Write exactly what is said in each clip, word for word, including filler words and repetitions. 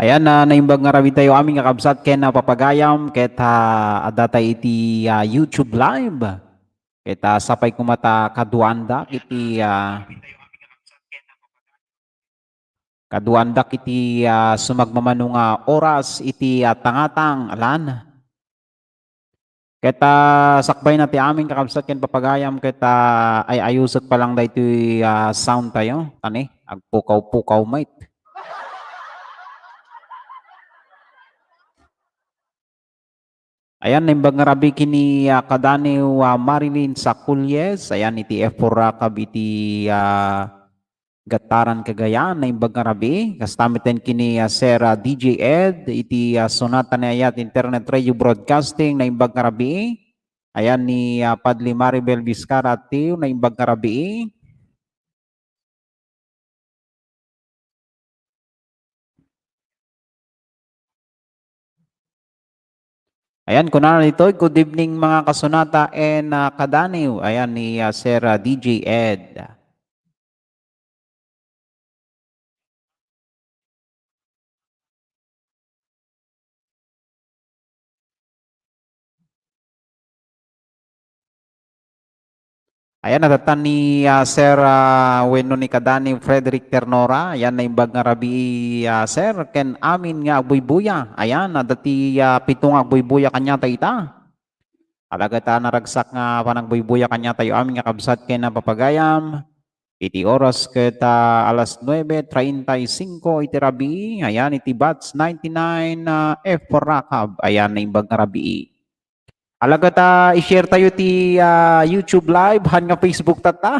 Ayan, ah, naimbag nga rabii tayo amin nga kabsat ken, ah, papagayam ket, ah, adda tay iti, ah, YouTube Live. Ket, ah, sapay koma ta kaduaandak iti, ah, kaduaandak iti, ah, sumagmamano nga oras iti, ah, tangatang, alan. Ket, ah, sakbayna ti amin kakabsat ken papagayam ket, ah, ay-ayusek pa lang daytoy, ah, sound tayo. Kani, agpukaw-pukaw met. Ayan, naimbag nga rabii ken ni, ah, kadaniw, ah, Marilyn Saculles. Ayan, iti F four Rakab iti, ah, Gattaran, Cagayan, naimbag nga rabii. Kasta met ken ni, ah, Sir, ah, D J Ed, iti, ah, Sonata ni Ayat Internet Radio Broadcasting, naimbag nga rabii. Ayan ni, ah, Padli Maribel Vizcara Tiu, naimbag nga rabii. Ayan, kunana ditoy, "Good evening, mga kasunata and, ah, kadaniw." Ayan ni, ah, Sir, ah, D J Ed. Ayan, adda ta ni, ah, Sir, ah, wenno ni kadaniw Frederick Ternora. Ayan, naimbag nga rabii, ah, Sir, ken amin nga agbuybuya. Ayan, adda ti, ah, pito nga agbuybuya kaniatayo ita. Talaga ta naragsak nga panagbuybuya kaniatayo amin nga kabsat ken, ah, papagayam. Iti oras ket, ah, alas nuebe treinta y cinco iti rabii. Ayan, iti Batch ninety-nine, ah, F four Rakab. Ayan, naimbag nga rabii. Alagad, ah, i-share tayo ti, ah, YouTube Live, han nga Facebook tatta.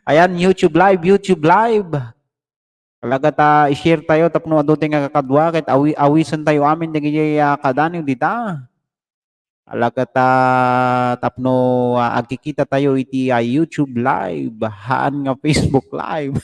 Ayan, YouTube Live, YouTube Live. Alagad, ah, i-share tayo tapno adu ti nga kakadua ket awi-, awisen tayo amin dagiti, ah, kadaniw dita. Alagad, ah, tapno, ah, agkikita tayo iti, ah, YouTube Live, haan nga Facebook Live.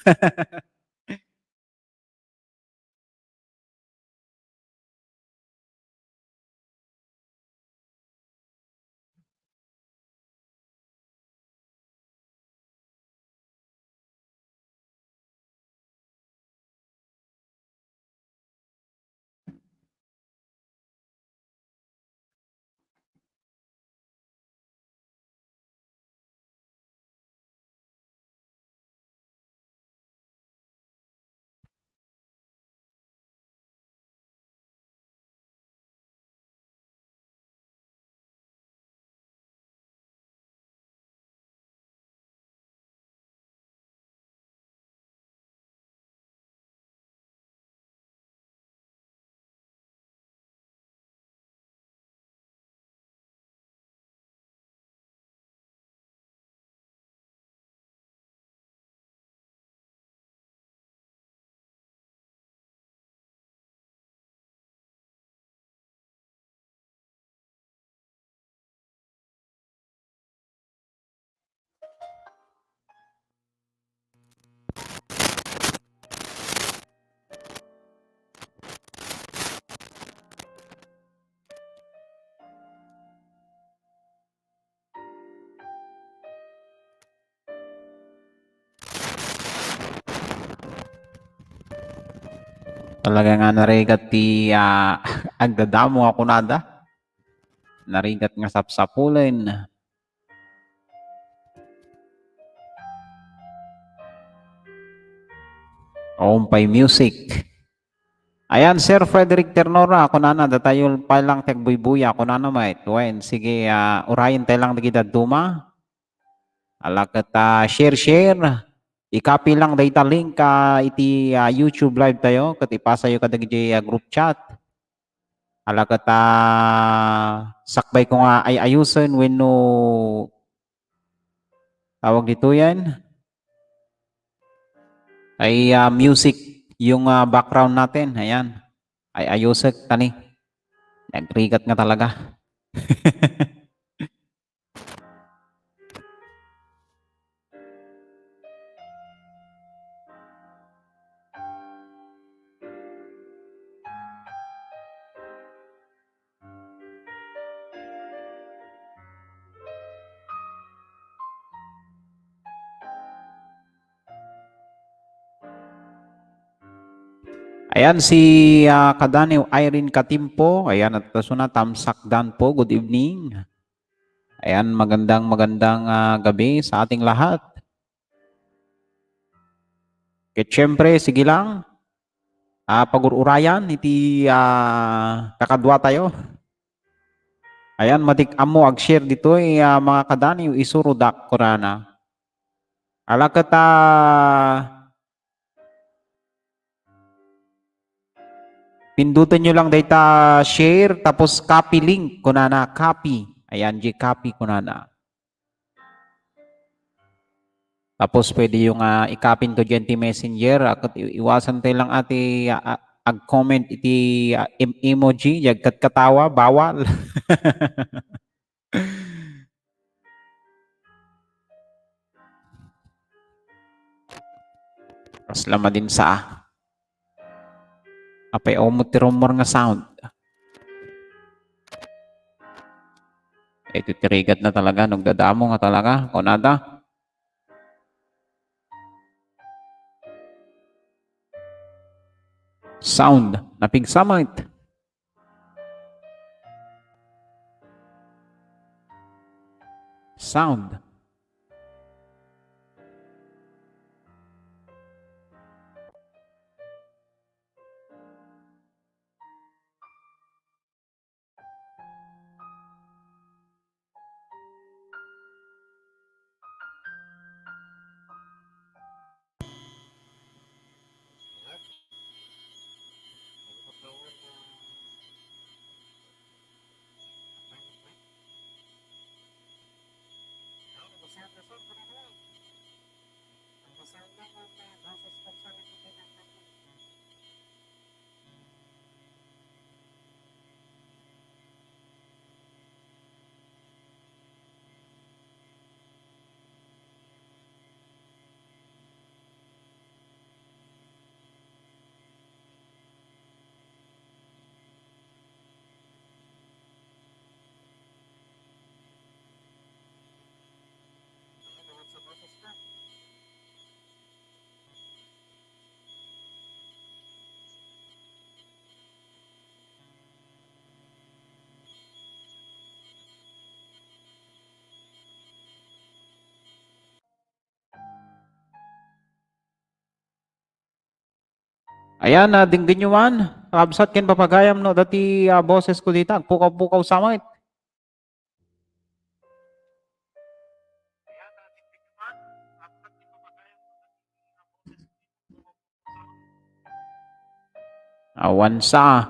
Talaga nga narigat ti, ah, agdadamo a kunada. Narigat nga sapsapulen. Umpay music. Ayan, Sir Frederick Ternora, kunana, datayo pay lang ti agbuybuya, kunana met. Wen, sige, ah, urayen tayo lang dagiti dadduma. Ala ket, ah, share, share. I-copy lang dayta link, ah, iti, ah, YouTube live tayo, ket ipasayo kadagiti, ah, group chat. Ala ket, ah, sakbay ko nga ay-ayusen wenno tawag ditoyen, ay, ah, music yung, ah, background natin. Ayan. Ay-ayusek ta ni. Nagrigat nga talaga. Ayan si, ah, Kadaniw Irene Katimpo. Ayan, at kaso na, Tamsak Dan po. Good evening. Ayan, magandang, magandang, ah, gabi sa ating lahat. Ket siyempre, sige lang. Ah, pagur-urayan iti, ah, kakadua tayo. Ayan, matik-ammo ag-share ditoy, ah, mga Kadaniw, isurodak, kunana. Ala ket, ah, pindutenyo lang dayta share, tapos copy link, kunana, copy. Ayan, di copy, kunana. Tapos pwede yung, ah, i-copy to dyan ti messenger. Akat i-, iwasan tayo lang ati, ah, ah, ag-comment iti, ah, em-, emoji, yagkat katawa, bawal. Kasla madin sa. Apay, umot ti rumor nga sound. Iti tirigat na talaga, nagdadamo nga talaga. Kunada. Sound, napigsamit. Sound. Ayan, ah, dinggenyo man, kabsat ken papagayam no, dati, ah, boses ko dita, agpukaw-pukaw sa met. Awan sa.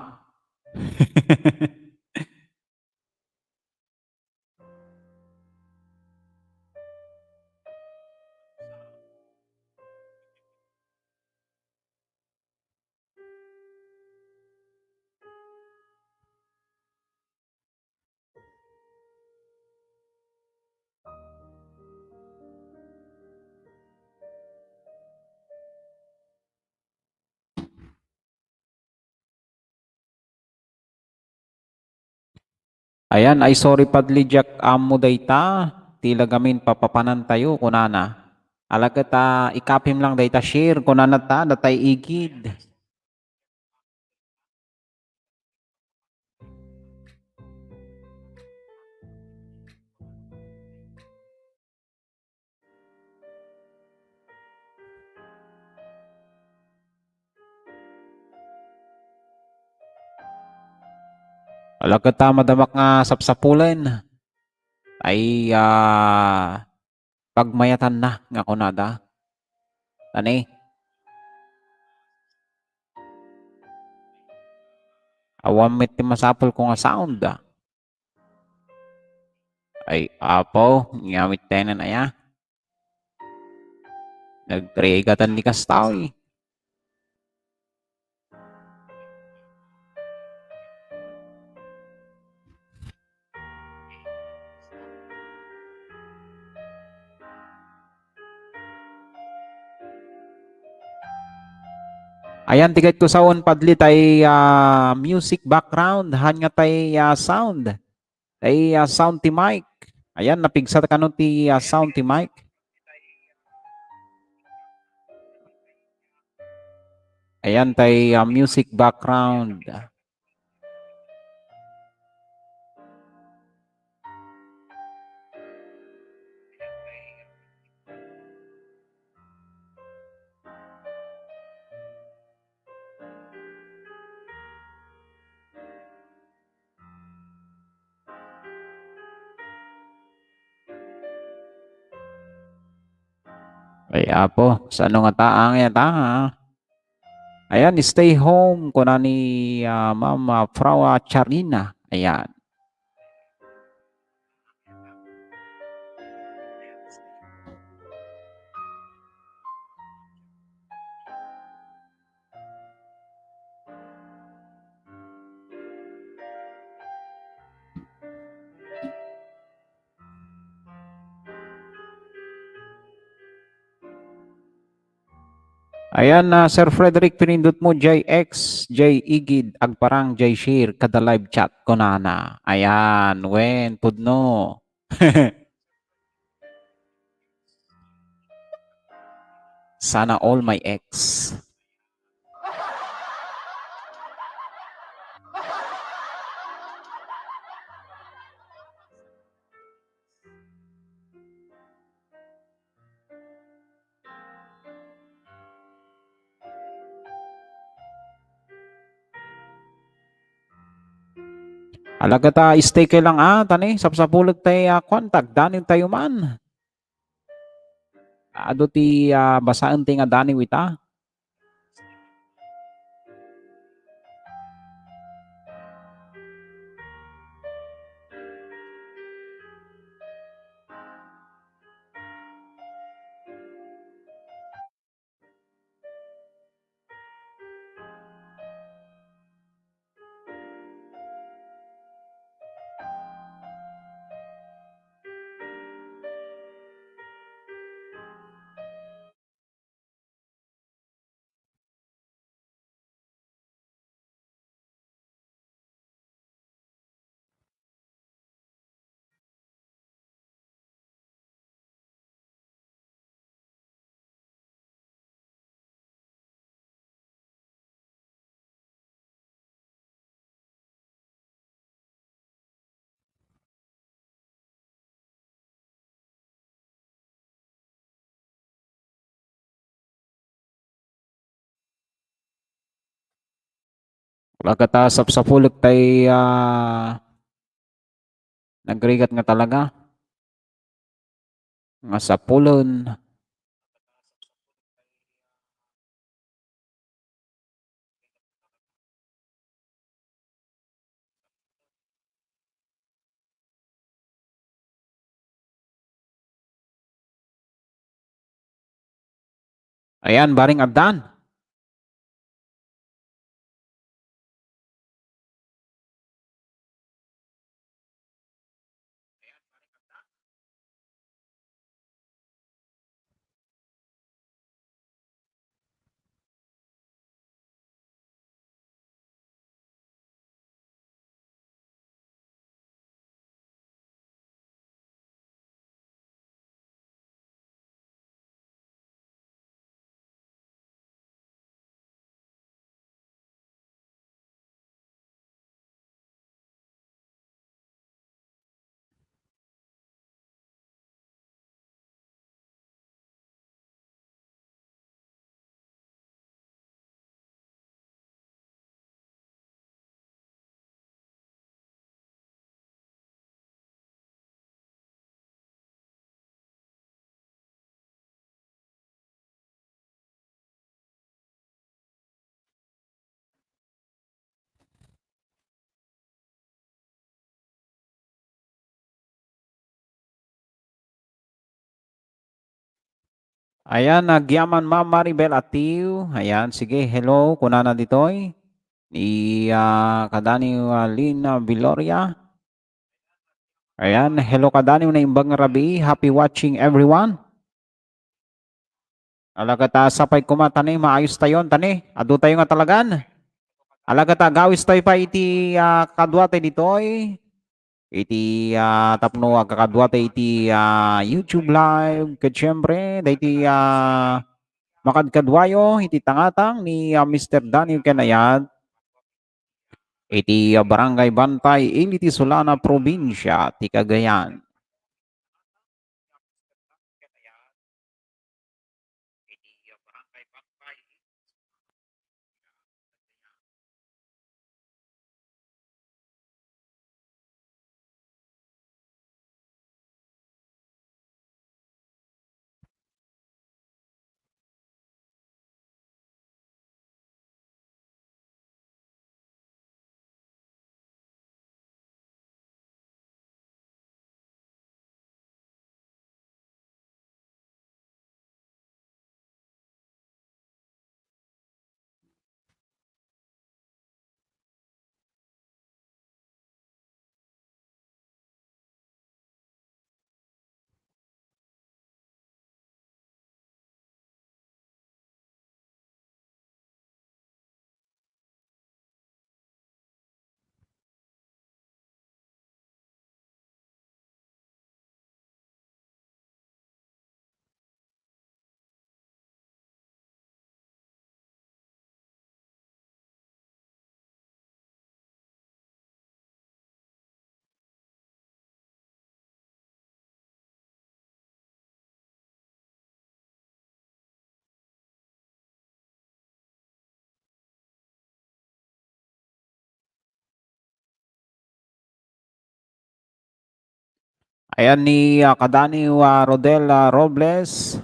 Ayan, ay sorry, Padli Jack, ammo dayta, ti la gamin papapanantayo, kunana. Ala ket, ah, ikapim lang dayta share, kunana ta, datay igid. Ala ket ta madamak nga sapsapulen. Ay, ah, pagmayatanna nga kunada. Tani? Awan met ti masapul ko nga sound, ah. Ay, apo, ngamit tenen aya. Nagtrigatan ni kastaw, eh. Ayan, ti kayatko sawen, Padli, tay, ah, music background, han nga tay, ah, sound. Tay, ah, sound ti mic. Ayan, napigsa kano ti, ah, sound ti mic. Ayan tay, ah, music background. Ay, Apo, sano nga taang yata, ha? Ayan, stay home, kuna ni, ah, Ma'am, ah, Frau, ah, Charina. Ayan. Ayan, ah, Sir Frederick, pinindot mo, J X, J Igid, agparang, J share, kada live chat, kunana. Ayan, wen, pudno. Sana all my ex. Alagad ta, stay kay lang, ah, tani, sapsapulek tay, ah, kuan, ta agdanitayo man. Adu ti, ah, basaen ti nga daniw ita. Wala ka ta sapsapulek tay, ah, nagrigat nga talaga. Nga sapulen. Ayan, barring addan. Ayan, nagyaman, Ma'am Maribel Atiu. Ayan, sige, hello, kunana ditoy. Ni, ah, kadani, ah, Lina Viloria. Ayan, hello kadani, naimbag nga rabii. Happy watching, everyone. Alagad ta sapay koma, tani, maayos tayon, tani. Adu tayo nga talagan. Alagad ta agawis tayo pa iti, ah, kadua tayo ditoy. Iti, ah, tapno agkakadua tayo iti, ah, YouTube Live. Ket siyempre, daytoy, ah, Makadkaduayo iti tangatang ni, ah, Mister Daniel Kenayat iti, ah, Barangay Bantay, Ili ti Solana, Probinsia ti Cagayan. Ayan ni, ah, kadaniw, ah, Rodel, ah, Robles.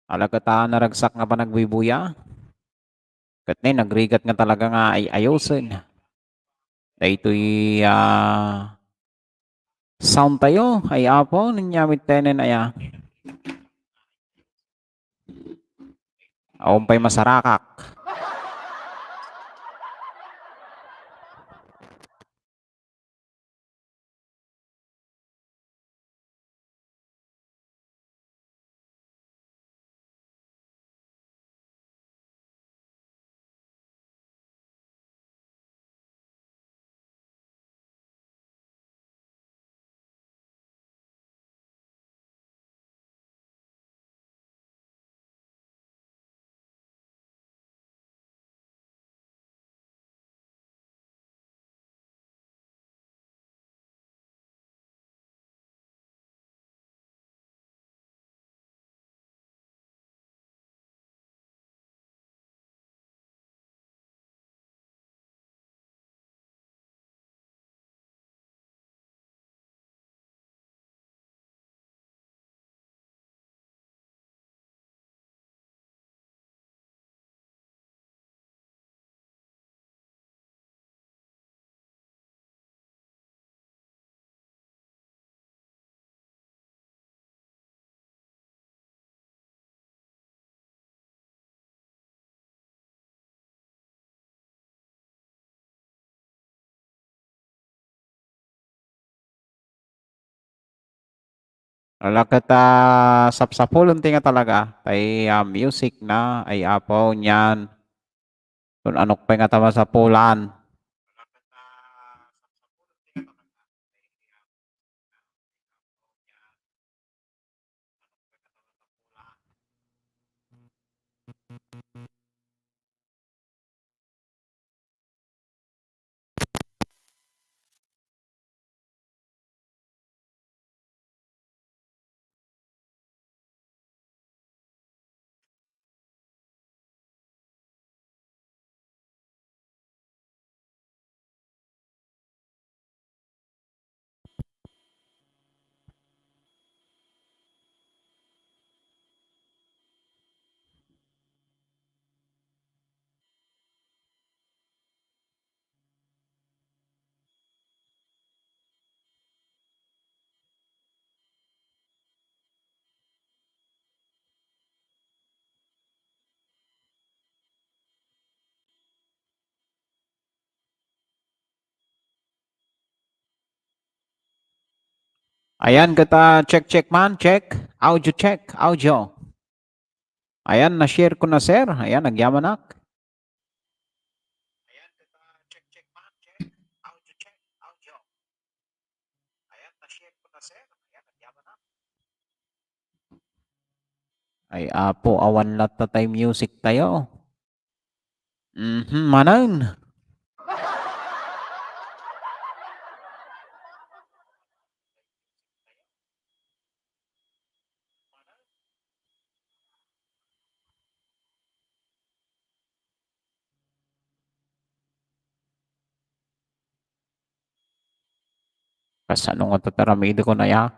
Ala ket a naragsak nga panagbubuya. Ket nay, nagrigat nga talaga nga ay ayosen. Daytoy, ah, sound tayo, ay Apo, ninyamit tenen aya. Awan pay masarakak. Ala ket, ah, sapsapulon ti nga talaga, tay, ah, music na, ay Apo, niyan. Kun anok pay nga ta masapulan. Ayan, ket, ah, check, check man, check. Audio check, audio. Ayan, na-share ko na, sir. Ayan, agyamanak. Ay, apo, awan latta tay music tayo. Mhm, manen. Kasano nga tataramidekon aya?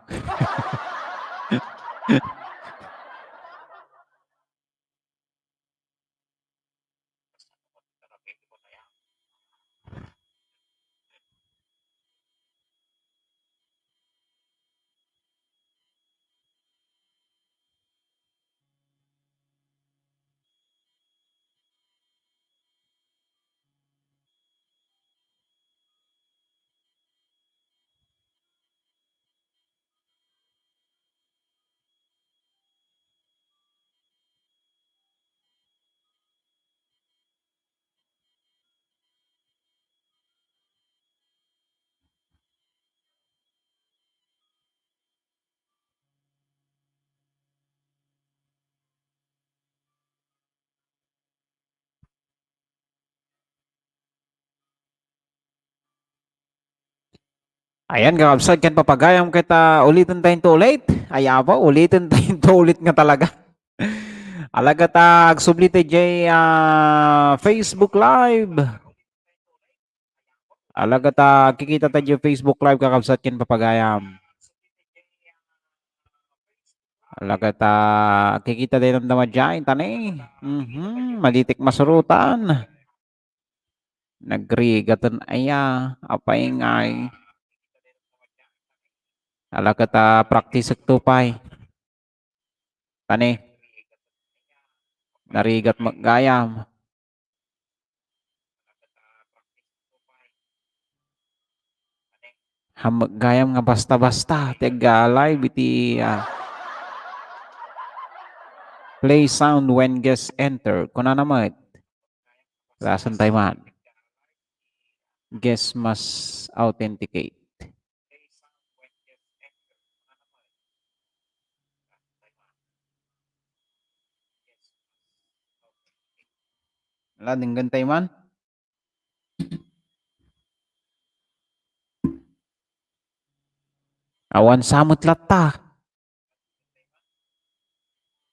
Ayan, kakabsat, ken papagayam ket, ah, uliten tayo ito ulit. Ay, apo, uliten tayo ito ulit nga talaga. Alagad, ah, agsubli tayo jay, ah, Facebook Live. Alagad, ah, agkikita tayo jay Facebook Live, kakabsat, ken papagayam. Alagad, ah, agkikita tayo damdama jay, tani. Mhm, maditik masurutan. Nagrigaten aya, apay ngay. Alagad, ah, practice-ek to pay. Tani. Narigat met gayam. Hammek gayam nga basta-basta ti agga-live iti, ah, play sound when guests enter. Kunana met. Lasan tayo man. Guest must authenticate. Ala, denggen tayo man. Awan sa met latta.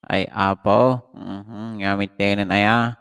Ay, apo. Mhm, ngamit tayo nen aya.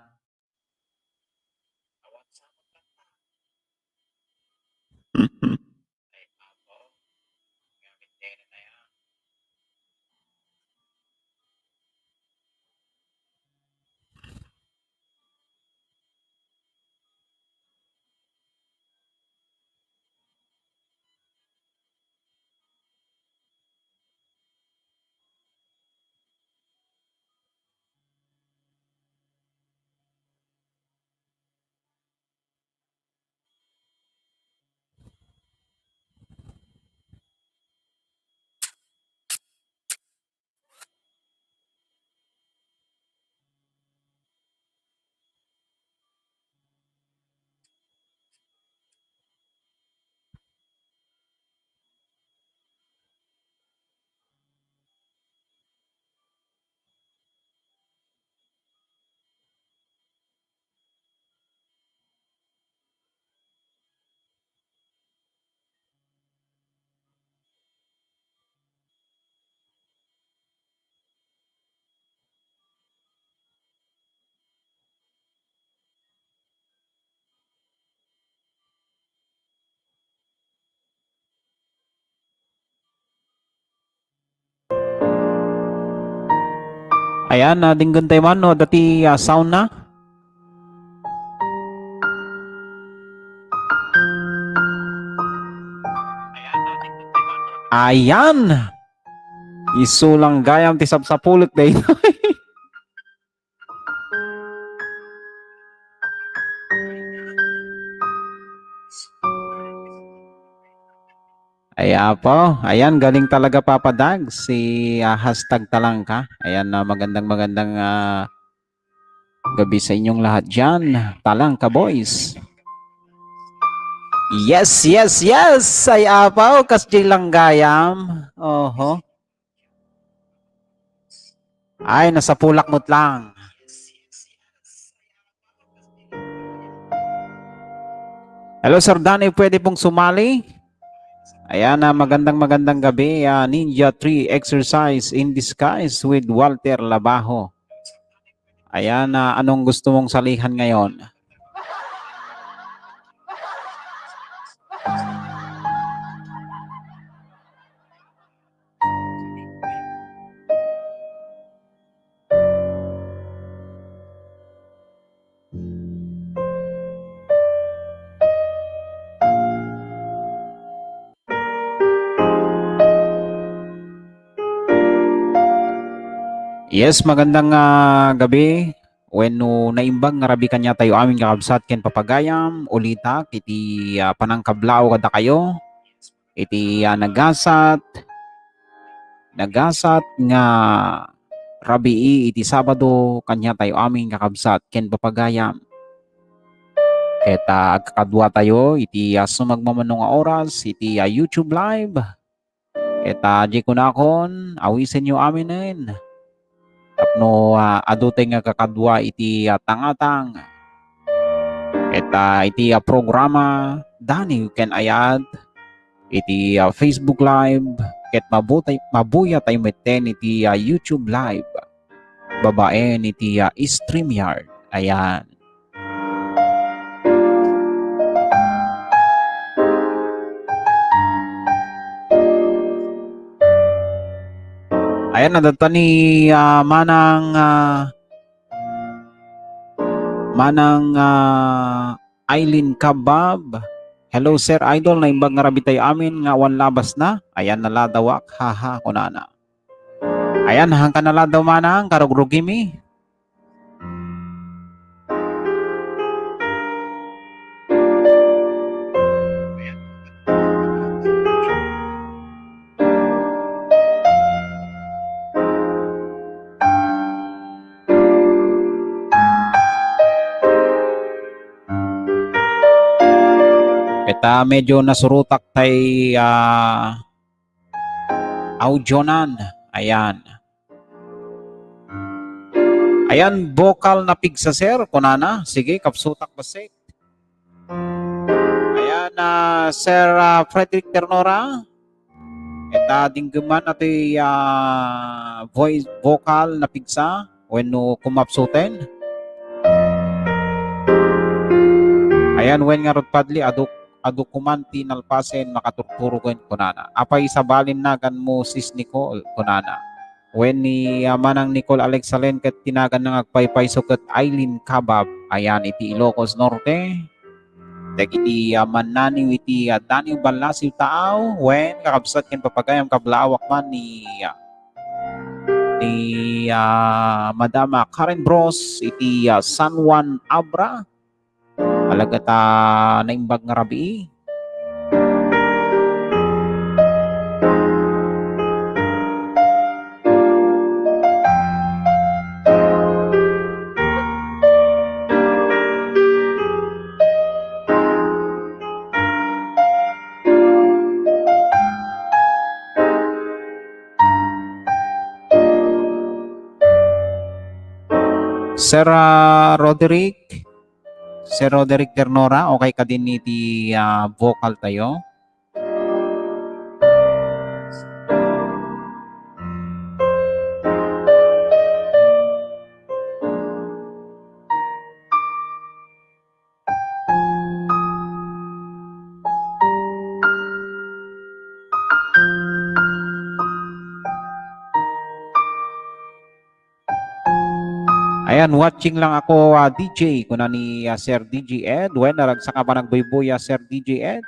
Ayan, ah, denggen tayo man, no, adda ti, ah, sound na. Ayan. Isu lang gayam ti sapsapulek daytoy. Ay, apo. Ayan, galing talaga, Papa Dag, si, ah, hashtag Talangka. Ayan, ah, magandang, magandang, ah, gabi sa inyong lahat diyan. Talangka Boys. Yes, yes, yes! Ay, apo, kasjay lang gayam. Oho. Ay, nasapulak met lang. Hello, Sir Danny, pwede pong sumali? Ayan, ah, magandang, magandang gabi, ah, Ninja three Exercise in Disguise with Walter Labajo. Ayan, ah, anong gusto mong salihan ngayon? Yes, magandang, ah, gabi. Wenno naimbag nga rabii kaniatayo amin, kakabsat ken papagayam, ulitak iti, ah, panangkablaaw kadakayo. Iti, ah, nagasat, nagasat nga rabii iti Sabado, kaniatayo amin, kakabsat ken papagayam. Ket, ah, agkakaduatayo iti, ah, sumagmamano nga oras iti, ah, YouTube Live. Ket, ah, di kunakon, awisenyo aminen. Tapno, ah, adutay nga kakadua iti, ah, tangatang. Ket, ah, iti, ah, programa, Danny ken Ayat, iti, ah, Facebook Live, ket mabutay-, mabuyatayo metten iti, ah, YouTube Live, babaen iti, ah, StreamYard. Ayan. Ayan, adda ni, ah, Manang, ah, Manang, ah, Eileen Kabab. "Hello, Sir Idol. Naimbag nga rabii tayo amin nga awan labas na. Ayan, naladawak. Haha," kunana. Ayan, hangka naladaw, Manang, karugrugimi. Ket, ah, medyo nasurotak tay, ah, audionan. Ayan. Ayan, vocal na pigsa, sir, kunana. Sige, kapsutak bassit. Ayan, ah, Sir, ah, Frederick Ternora. Ket, ah, dinggeman atoy, ah, voice, vocal na pigsa wenno kumapsuten. Ayan, wen ngarud, Padli, adu, adu koman ti nalpasen makaturturo ken kunana. "Apay sabali naganmo, Sis Nicole?" kunana. Wen ni, ah, Manang Nicole Alexalen ket ti naganna nga agpaypayso ket Eileen Kabab, ayan, iti Ilocos Norte. Dagiti, ah, mannaniw iti, ah, Daniw Ballasiw Taaw, wen kakabsat ken papagayam, kablaawak man ni, ah, ni, ah, Madam, ah, Karen Bros iti, ah, San Juan Abra. Alagad ta naimbag nga rabii. Sir, ah, Roderick, Sir Roderick Ternora, okay kadin iti, ah, vocal tayo? Ayan, watching lang ako, ah, D J, kuna ni, ah, Sir D J Ed. Wen, naragsak a panagbuybuya, Sir D J Ed.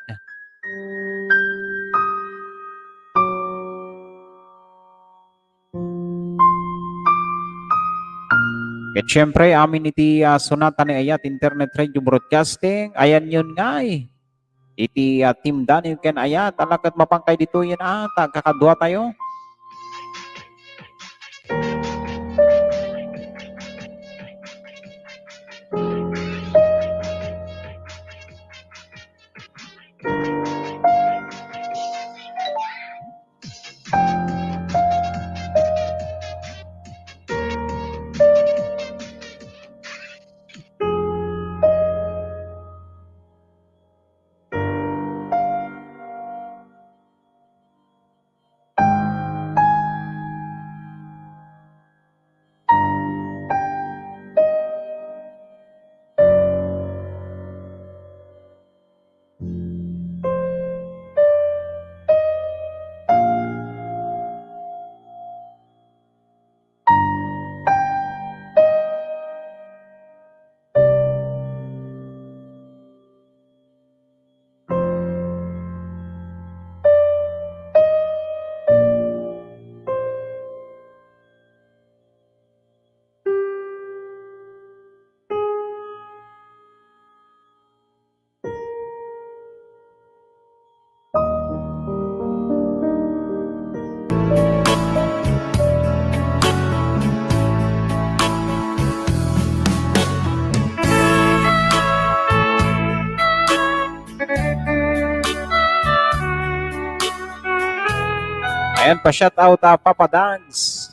Ket siyempre, amin iti, ah, Sonata ni Ayat Internet Radio Broadcasting, ayan yun ngay. Iti, ah, Team Daniel ken Ayat, ala ket mapangkay ditoyen a, ta agkakadua tayo. Ayan, pa-shout out, ah, Papa Dags.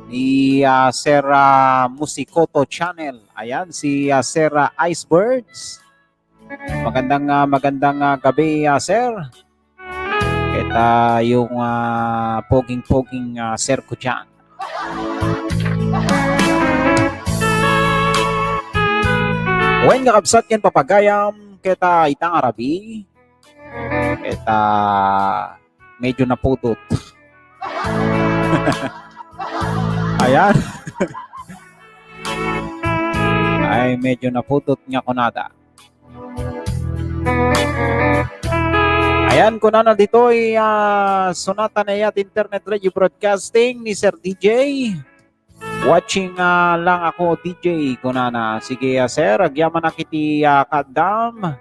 Ni, ah, Sir, ah, Musikoto Channel. Ayan, si, ah, Sir, ah, Icebirds. Magandang, ah, magandang, ah, gabi, ah, sir. Kita yung, ah, poging-poging, ah, sir ko dyan. Wen, kakabsat ken papagayam, kita itang arabi. Kita medyo napudot. Ayan. Ay, medyo napudot nga kunada. Ayan, kunana ditoy, ah, Sonata Nayat Internet Radio Broadcasting ni Sir D J. Watching, ah, lang ako, D J, kunana. Sige, ah, sir, agyamanak iti, ah, kaaddam.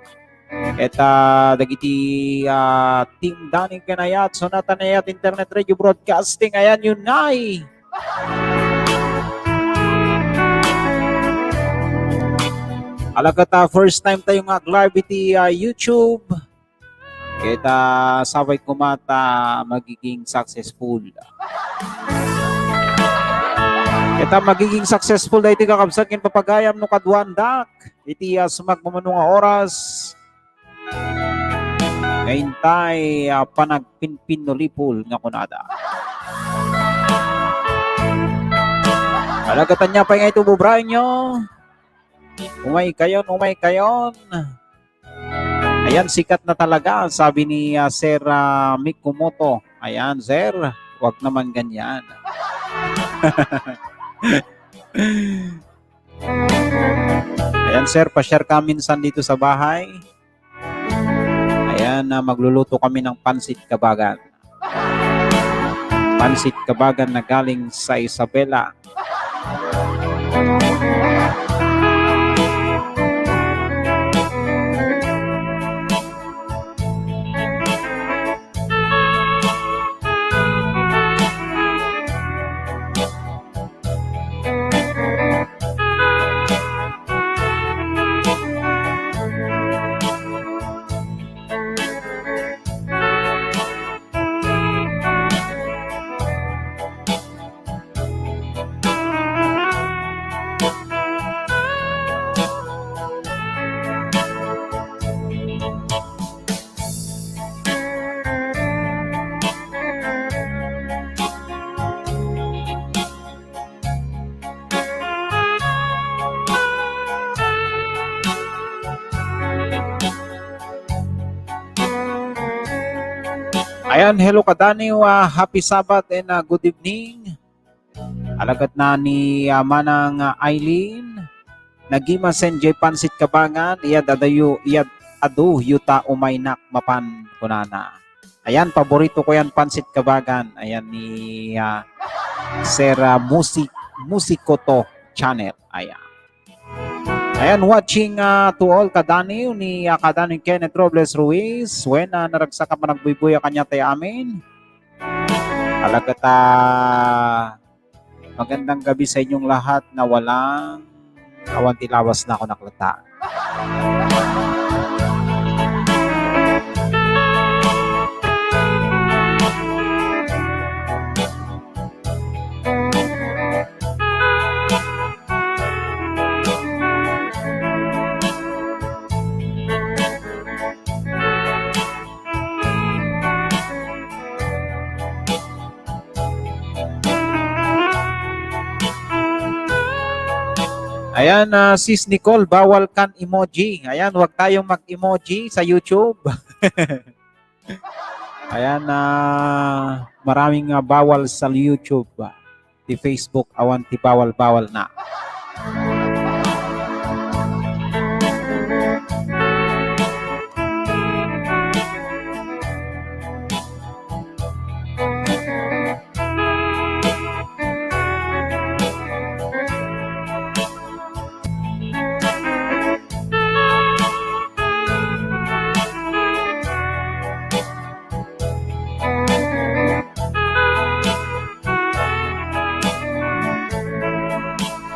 Ket, ah, dagiti, ah, Team Danny ken Nayat, Sonata Nayat Internet Radio Broadcasting, ayan yun, nay. Alagad, ah, first time tayo nga ag-live iti, ah, YouTube. Kita sabay kumata magiging successful. Kita magiging successful dahil iti kakabsat ken papagayam no kaduandak. Iti, ah, sumagmamano nga oras. Nga intay, ah, panagpinpinulipol nga kunada. Alagatan niya pa nga ito, bubrayo nyo. Umay kayon, umay kayon. Ayan, sikat na talaga, sabi ni, ah, Sir, ah, Mikumoto. Ayan, sir, wag naman ganyan. Ayan, sir, pa-share ka minsan dito sa bahay. Ayan, ah, magluluto kami ng pansit kabagan. Pansit kabagan na galing sa Isabela. Ayan, hello kadaniw, ah, happy Sabbath and, ah, good evening. Alagad na ni, ah, Manang, ah, Eileen. Nagima send jay pansit kabagan, iyad adayo, iyad adu yuta umaynak mapan kunana. Ayan, paborito ko yan, pansit kabagan. Ayan ni, ah, Sir, ah, Musik, Musikoto Channel. Ayan. Ayan, watching, ah, to all kadaniw ni, ah, kadaniw Kenneth Robles Ruiz. Wen, ah, naragsak a panagbuybuyag kaniatayo amin. Alagad, ah, magandang gabi sa inyong lahat na walang awan ti lawas na ako naklata. Ayan, ah, Sis Nicole, bawal kan emoji. Ayan, wag tayong mag-emoji sa YouTube. Ayan, ah, maraming, ah, bawal sa YouTube, ah. Ti Facebook, awan ti bawal-bawal na.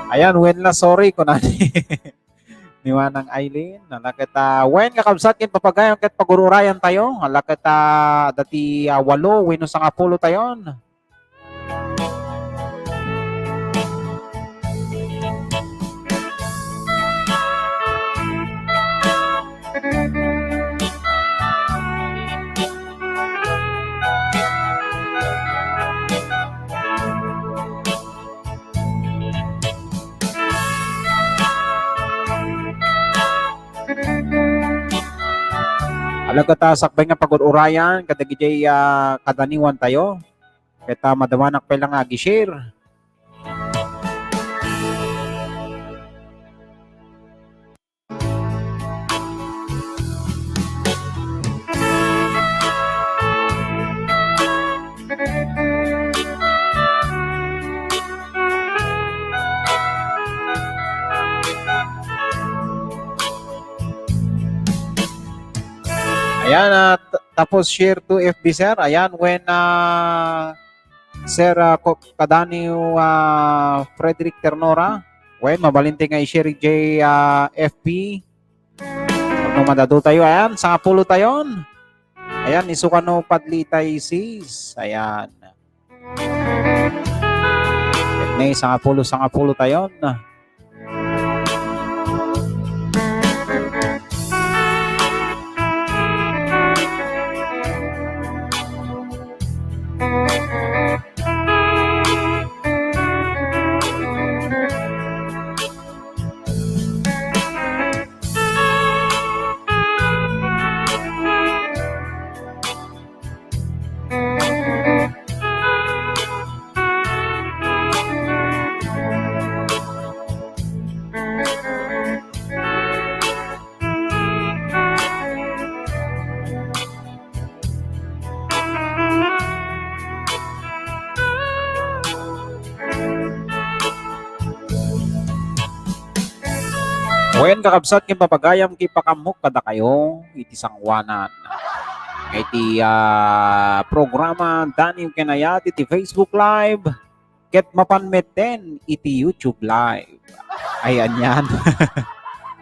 Ayan, wen la, sorry, kunani. Ni Manang Aileen, ala ket, ah, wen, kakabsat, ken papagayam ket pagur-urayan tayo. Ala ket, ah, dati, ah, walo wenno sangapulo tayon. Ala ket, ah, sakbay nga pagur-urayan kadagiti, ah, kadaniwan tayo. Ket, ah, madamanak pay la nga agi-share. Ayan, ah, t-, tapos share to F B, sir. Ayan, wen, ah, Sir, ah, ko-, kadaniw, ah, Frederick Ternora. Wen, mabalinti nga i-share iti, ah, F B. Tapno madadael tayo. Ayan, sangapulo tayon. Ayan, isu kano padli tay sis. Ayan. Ni sangapulo, sangapulo tayon. Wen, kakabsat, ken papagayam, ket ipakaammo kadakayo iti sangoanan nga iti, ah, programa Daniw ken Ayat iti Facebook Live ket mapan metten iti YouTube Live. Ay, anian.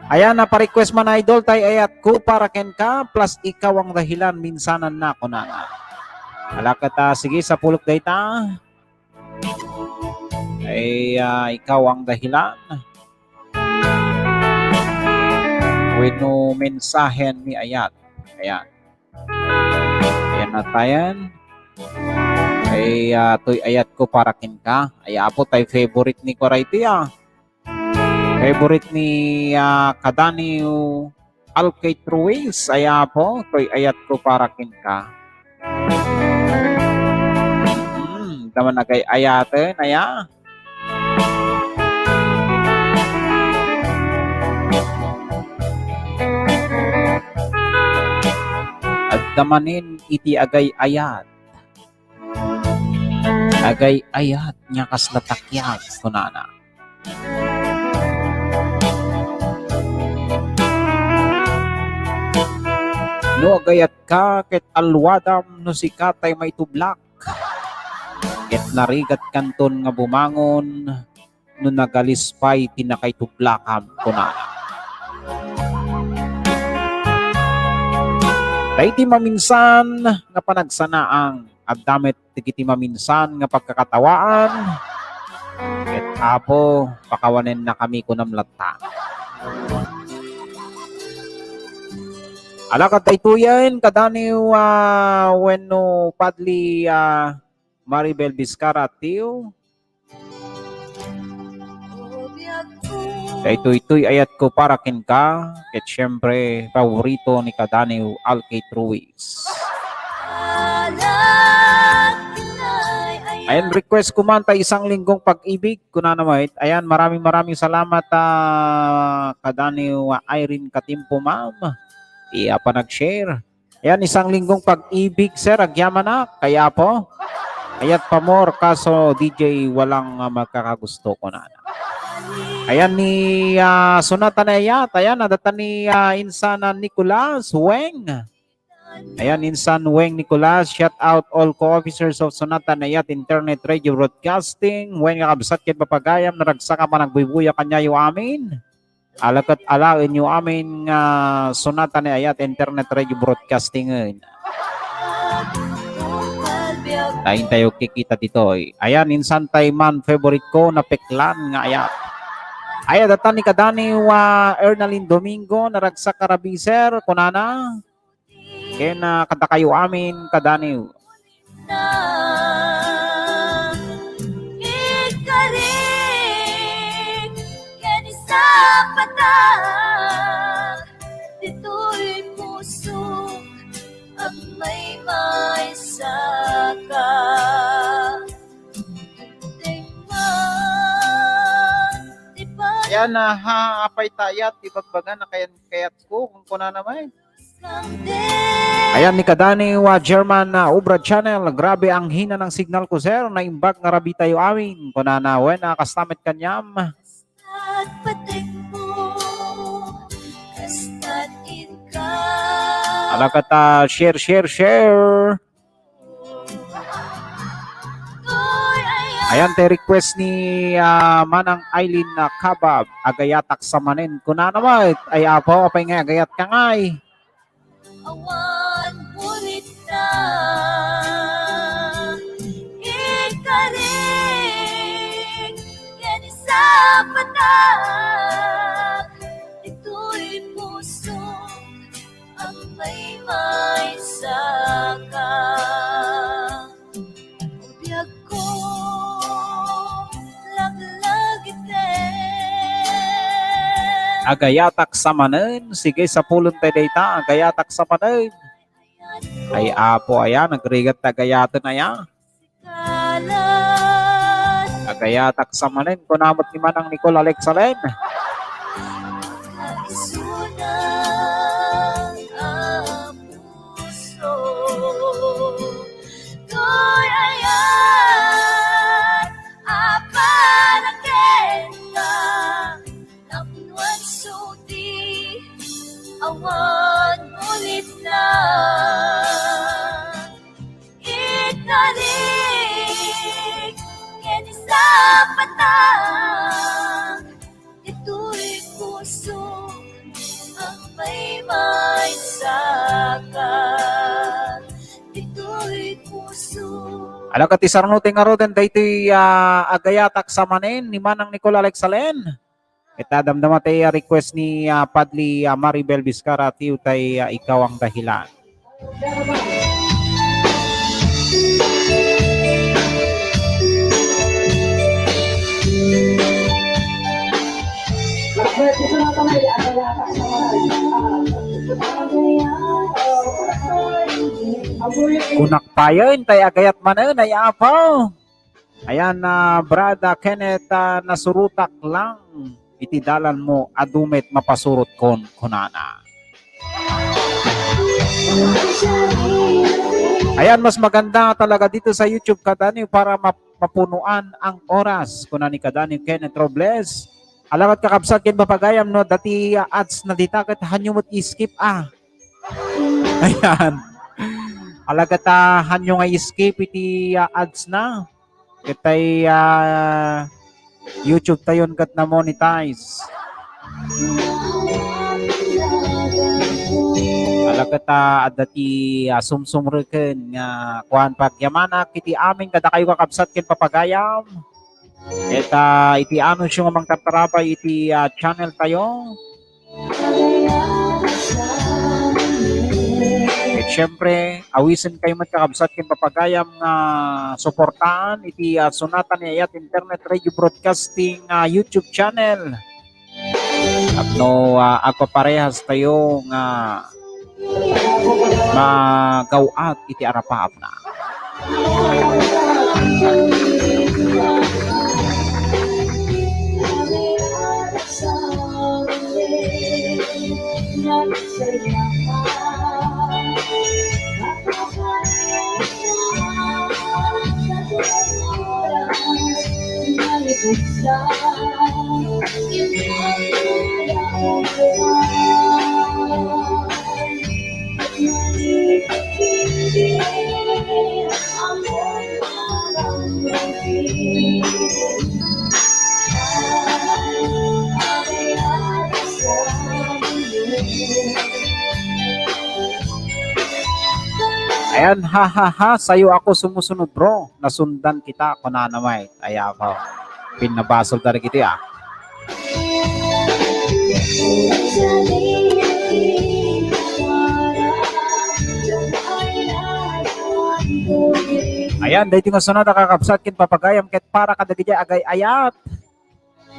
Ayan, napa-request man, idol, tay Ayatko para kenka, plus Ikaw ang dahilan, minsanan na, kunana. Ala ket, ah, sige, sapulok dayta. Ay, ah, Ikaw ang dahilan. Wenno Mensahen ni Ayat. Ayan. Ayan na tayan. Ay, ah, toy Ayatko para kenka. Ay, Apo, tay favorite ni Koray ti, ah. Favorite ni, ah, kadaniw Alkate Ruiz, aya po, toy Ayatko para kenka. Hmm, daman agay-ayaten, aya. Adda manen iti agay-ayat. Agay-ayat nga kasla takiag, kunana. No agayatka ket alwadam no sika tay maitublak, ket narigatkanton nga bumangon no nagalis pay ti nakaitublakam, kunana. Daydi maminsan nga panagsanaang, adda met dagiti maminsan nga pagkakatawaan. Ket, Apo, pakawanennakami kunam latta. Ala, kadaytoyen, kadaniw, ah, wenno padli, ah, Maribel Vizcara, tiw. Daytoy toy ayatko para kenka, ket siyempre, paborito ni kadaniw Alkate Ruiz. Ayan, request ko man ta isang linggong pag-ibig, kunana met. Ayan, maraming, maraming salamat, ah, kadaniw, ah, Irene Katimpo, ma'am. Iya pa nag-share. Ayan, isang linggong pag-ibig, sir. Agyamanak, kaya po. Ayat pa more, kaso D J walang, ah, magkakagusto, kunana. Ayan ni, ah, Sonata na Ayat. Ayan, adda ta ni, ah, insan na Nicolas Weng. Ayan, insan Weng Nicolas. Shout out all co-officers of Sonata na Ayat Internet Radio Broadcasting. Weng, kakabsat ken papagayam, naragsak a panagbuybuya kaniayo amin. Ala ket alaenyo amin nga sonata ni Ayat Internet Radio Broadcasting. Taintayo kikita ditoy. Ayan, insan tay man favorite ko, napeklan nga ayat. Ayat, datan ni kadaniw, ah, Ernalyn Domingo, naragsak a rabiser, kunana. Ken, ah, kadakayo amin, kadaniw. Ikarik ken isapatak ditoy puso, agmaymaysa ka. Tingnan, di ba? Ayan, ah, ha, apay ta ayat, ibagbaga na kayan, kayat ko, kung kunana may. Ayan ni kadaniw, ah, German, ah, Obra Channel. Grabe ang hina ng signal ko, sir. Naimbag nga rabi tayo amin. Kunana, wen, ah, kastamet kanyam. Ala ket, ah, share, share, share. Ayan tay request ni, ah, Manang Eileen, ah, Kabab, agayatak sa manen. Kunana met, ay apo, apay nga agayat ka ngay? Awan ulit na ikarik ken isapatak ditoy puso, agmaymaysa ka. Biagko, laglagite. Agayatak sa manen, sige, sapulon tay dayta, agayatak sa manen. Ay, apo, aya, nagrigat ta agayaten, aya. Agayatak sa manen, kunamot ni Manang Nicole Alex Alen. Kaisunan a puso, toy ayan a para kenka, napnuan sudi, awan ulit na. Ikarik ken isapatak ditoy puso, agmaymaysa ka ditoy puso. Ala ket isarno ti ngaruden daytoy, ah, agayatak sa manen ni Manang Nicole Alex Alen. Ket, ah, damdama tay, ah, request ni, ah, Padli, ah, Maribel Vizcara, tiyo tay, ah, Ikaw ang Dahilan. Kunak payen tay agayat manen, ay apo. Ayan, ah, Brada Kenneth, ah, nasurotak lang iti dalanmo, adu met mapasurotkon, kunana. Ayan, mas maganda talaga dito sa YouTube, kadaniw, para map-, mapunuan ang oras, kuna ni kadaniw Kenneth Robles. Ala ket kakabsat ken papagayam no, dati, ah, ads na dita ket hanyo met i-skip, ah. Ayan. Ala ket, ah, hanyo nga i-skip iti, ah, ads na. Ket tay, ah, YouTube tayon ket na-monetize. Ala ket, ah, adda ti, ah, sumsumreken nga kuan, pagyamanak iti amin kadakayo kakabsat ken papagayam. Ket, ah, iti anunsio nga mangtartarabay iti, ah, channel tayo. Ket siempre, awisen kayo met kakabsat ken papagayam nga suportaan iti, ah, Sonata ni Ayat Internet Radio Broadcasting, ah, YouTube channel. Tapno, ah, agpaparehas tayo nga magaw-at iti arapaapna. Ayan, ha, ha, ha, sayo ako sumusunod, bro. Nasundan kita, kunana met. Ay, apo. Pinabasol ta dagiti, ah. Ayan, daytoy nga sonata, kakabsat ken papagayam, ket para kadagiti agay-ayat.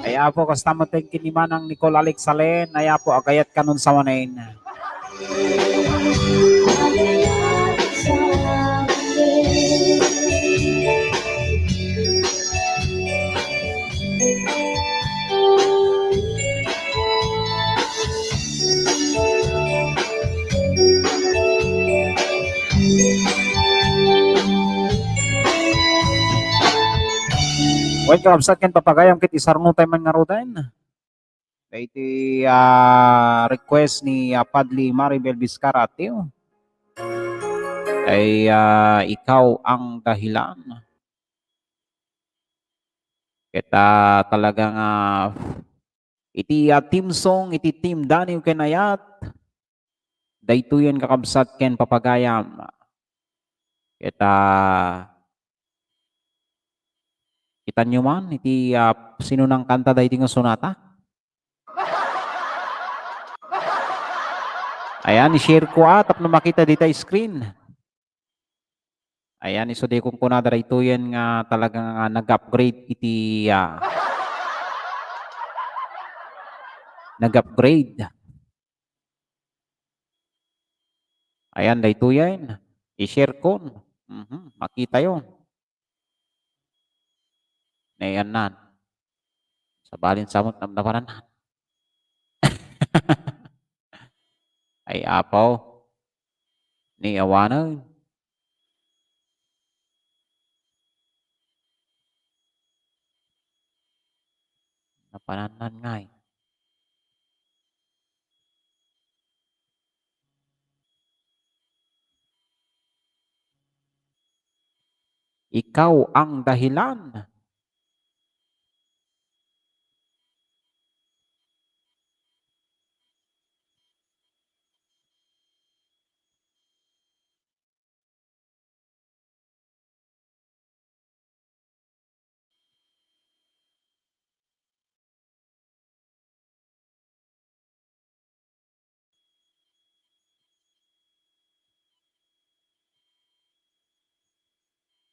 Ay, apo, kasta met ken ni Manang Nicole Alex Salen, ay, apo, agayat kanon sa manen. Wen, kakabsat ken papagayam, ket isarnotay man ngaruden. Daytoy, ah, request ni, ah, Padli Maribel Vizcarra, Tio. Ay, ah, ikaw ang dahilan. Ket, ah, talaga nga, iti, ah, team song, iti team Daniw ken Ayat, daytoyen, kakabsat ken papagayam. Ket, ah, kitanyo man iti, ah, sino nangkanta daytoy nga sonata? Ayan, i-share ko, ah, tapno makita dita screen. Ayan, isu di kunkunada daytoyen nga talaga nga nag-upgrade iti, ah, nag-upgrade. Ayan, daytoyen. I-share kon. Mhm, makitayon. Nayannan. Sabalin samot nam-, naparannan. Ay, apaw. Ni awanen. Napanannan ngay. Ikaw ang dahilan.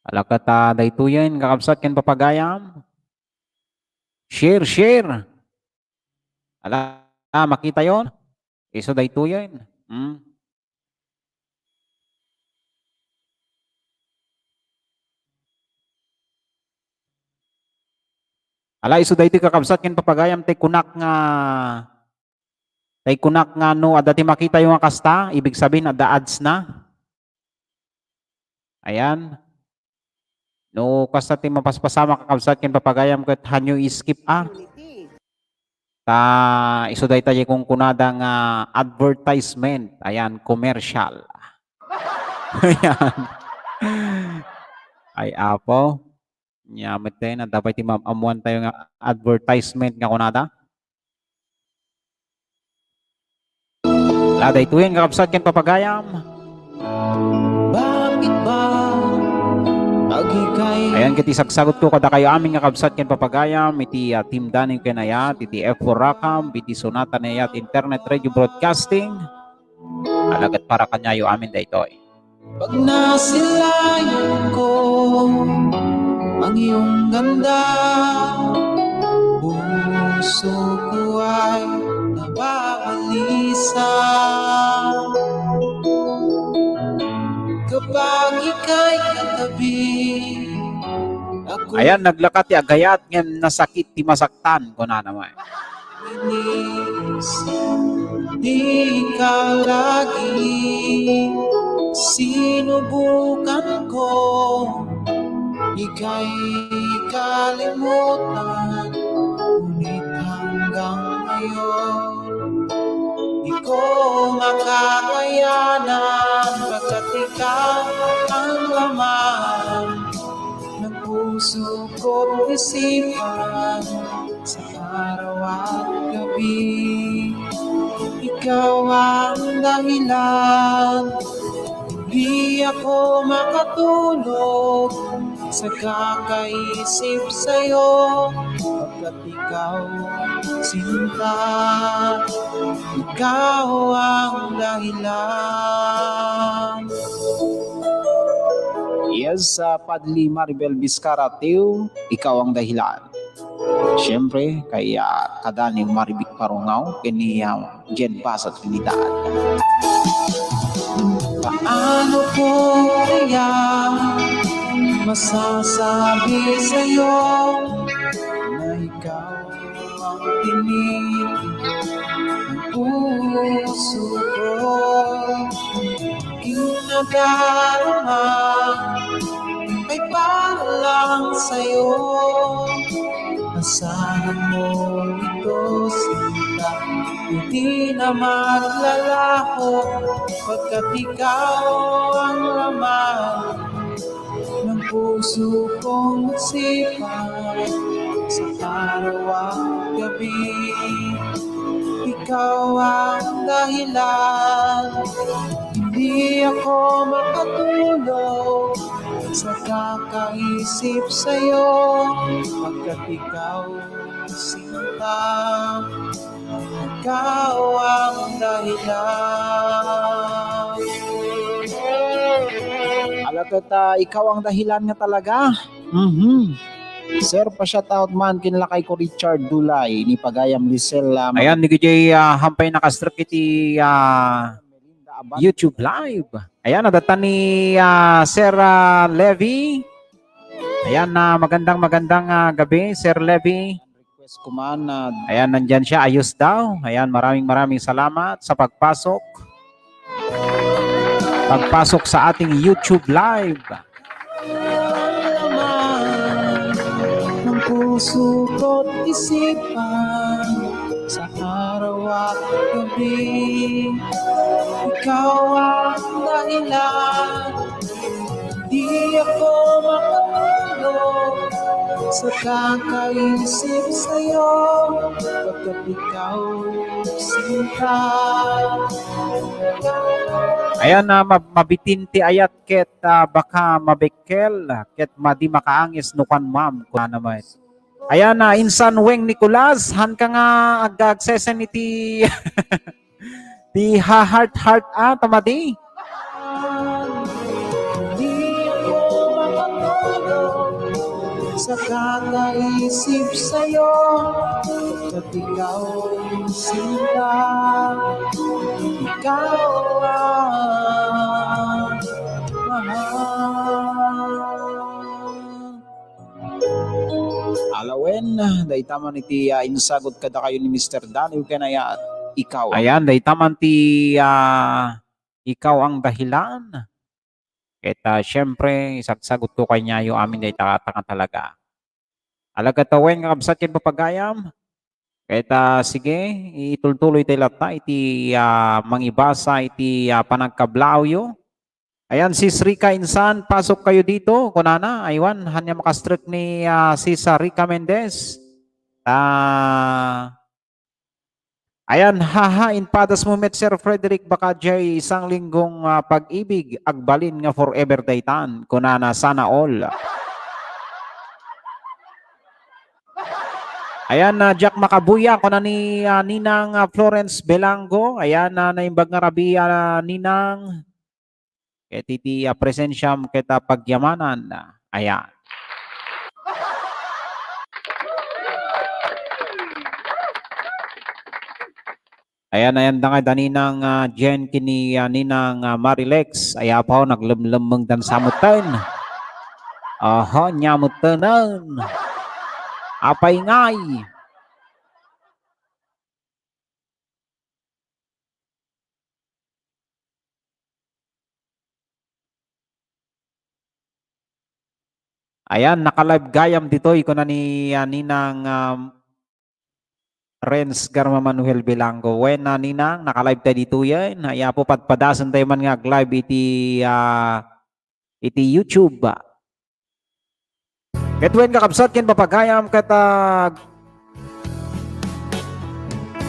Ala ket, ah, daytoyen, kakabsat ken papagayam. Share, share. Ala, makitayon. Isu daytoyen. Hmm. Ala, isu daytoy, kakabsat ken papagayam, tay kunak nga, tay kunak nga no adda ti makitayo nga kasta, ibig sabihin, adda ads na. Ayan. No kasta ti mapaspasamak, kakabsat ken papagayam, ket hanyo i-skip, ah. Ta isu dayta ti kunkunada nga advertisement. Ayan, commercial. Ayan. Ay, apo. Nya met tayo na, dapat ti maam-ammuan tayo nga advertisement nga kunada. La, daytoyen, kakabsat ken papagayam. Bakit ba agikay? Ayan, ket isagsagot ko kadakayo amin nga kabsat ken papagayam iti, ah, Team Daniw ken Ayat, iti F four Rakam, iti Sonata ni Ayat Internet Radio Broadcasting. Ala ket para kaniayo amin daytoy. Pag nasilayan ko ang iyong ganda, puso ko ay nababalisa. Kapag ika'y katabi, ako Ayan, naglaka ti agayat ngem nasakit ti masaktan, kunana met. Inis, di ka lagi sinubukan ko, ika'y kalimutan, ngunit hanggang ngayon, di ko makakayanan, pagkat ikaw ang laman ng puso ko't isipan sa araw at gabi. Ikaw ang dahilan kung Di ako makatulog sa kakaisip sa'yo, pagkat ikaw, sinta, ikaw ang dahilan. Yes, uh, Padli Maribel Vizcarra, Teo, ikaw ang dahilan. Siyempre, kay, ah, kada ni Marivic Parungaw, kini, ah, Jen Basa Trinidad. Paano ko kaya masasabi sa'yo na ikaw ang tinig ng puso ko? Aking nadarama ay para lang sa'yo. Asahan mo ito, sinta, hindi na maglalaho, pagkat ikaw ang laman ng puso kong isipan sa araw at gabi. Ikaw ang dahilan, hindi ako makatulog sa kakaisip sa'yo, pagkat ikaw, sinta, ikaw ang dahilan. Ala ket, ah, ikaw ang dahilan nga talaga. Mhm. Sir, pa-shoutout man ken lakay ko Richard Dulay, ni Pagayam Lisel, ah, Ayan, ni G J, ah, hampay nakastrek iti, ah, YouTube Live. Ayan, adda ta ni, ah, Sir, ah, Levy. Ayan, ah, magandang, magandang, ah, gabi, Sir Levy. Request ko man, ah, Ayan, nandyan siya. Ayos daw. Ayan, maraming, maraming salamat sa pagpasok. Pagpasok sa ating YouTube Live. Ng puso ko't isipan sa araw at gabi. Ikaw ang dahilan, di ako makatulog sa kakaisip sa'yo, pagkat ikaw, sinta. Ayan, ah, mab-, mabitin ti ayat ket, ah, baka mabekkel, ket madi makaangis no kuan, ma'am, kunana met. Ayan, ah, insan Weng Nicolas, han ka nga ag-, agsesen iti, ti ha-heart-heart, ah, ta madi. Di ako makatulog sa kakaisip sa'yo, pagkat ikaw, sinta, ikaw ang mahal. Ala wen, dayta man iti, ah, insagut kadakayo ni Mister Danny ken aya, ikaw. Ayan, dayta man ti, ah, ikaw ang dahilan. Ket, ah, siyempre, isagsagutko kaniayo amin dayta nga talaga. Alagad ta wen nga kabsat ken papagayam. Ket, ah, sige, itultuloy tayo latta iti, ah, mangibasa iti, ah, panagkablaawyo. Ayan, Sis Rica insan, pasok kayo dito, kunana. Aywan, ania makastrek ni, ah, Sis, ah, Rica Mendez. Ah, ayan, haha, impadas mo met, Sir Frederick, baka diay isang linggong, ah, pag-ibig, agbalin nga forever daytan, kunana, sana all. Ayan, ah, Jack Macabuya, kuna ni, ah, Ninang, ah, Florence Belango. Ayan, ah, naimbag nga rabii, ah, Ninang. Ket iti, ah, presensiam ket, ah, pagyamanan. Ayan. Ayan, ayan da nga da Ninang, ah, Jen ken ni, ah, Ninang, ah, Marilex. Aya pa, oh, naglemlemmengdan sa metten. Aha, nia mettenen. Apay ngay? Ayan, naka-live gayam ditoy, kuna ni, ah, Ninang, um, Renz Garma Manuel Bilango. Wen, ah, Ninang, naka-live tayo ditoyen. Ay, apo, padpadasen tayo man nga ag-live iti, ah, iti YouTube. Ket wen, kakabsat ken papagayam, ket, ah,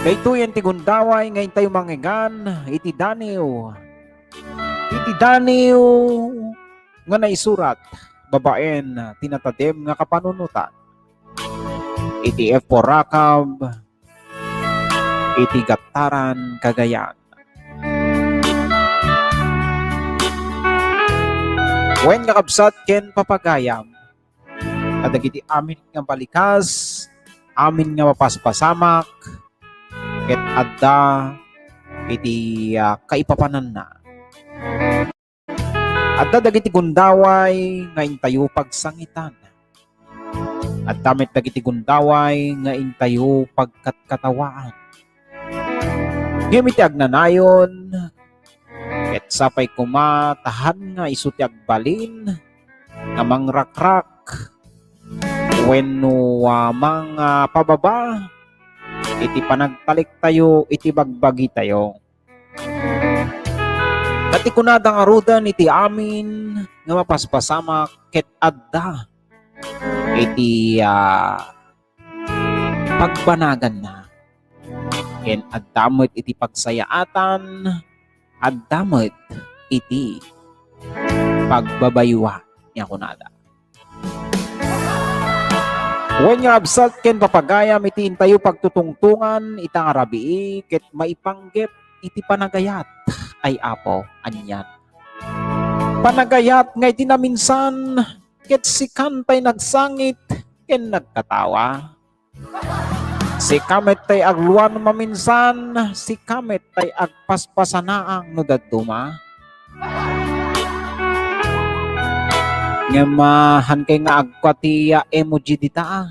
daytoyen ti gundaway nga intayo mangngegan iti Danny. Iti daniw nga naisurat babaen ti natadem nga kapanunotan iti Epo Rakab iti Gattaran Cagayan. Wen, kakabsat ken papagayam, kadagiti amin nga balikas, amin nga mapaspasamak, ket adda iti, ah, kaipapananna. Adda dagiti gundaway nga intayo pagsangitan. Adda met dagiti gundaway nga intayo pagkatkatawaan. Ngem iti agnanayon, ket sapay koma ta han nga isu ti agbalin nga mangrakrak wenno, ah, mangpababa iti panagtaliktayo iti bagbagitayo. Ket ti kunada ngaruden iti amin nga mapaspasamak ket adda iti, ah, pagbanaganna. Ken adda met iti pagsayaatan, adda met iti pagbabayua, nga kunada. Wen, nga kabsat ken papagayam, iti intayo pagtutungtongan ita nga rabii ket maipanggep iti panagayat, ay Apo, anian. Panagayat nga iti naminsan ket sikan tay nagsangit ken nagkatawa. Sika met tay agluan maminsan, sika met tay agpaspasanaang no dadduma. Ngem, ah, han kay nga agkua ti, ah, emoji dita, ah.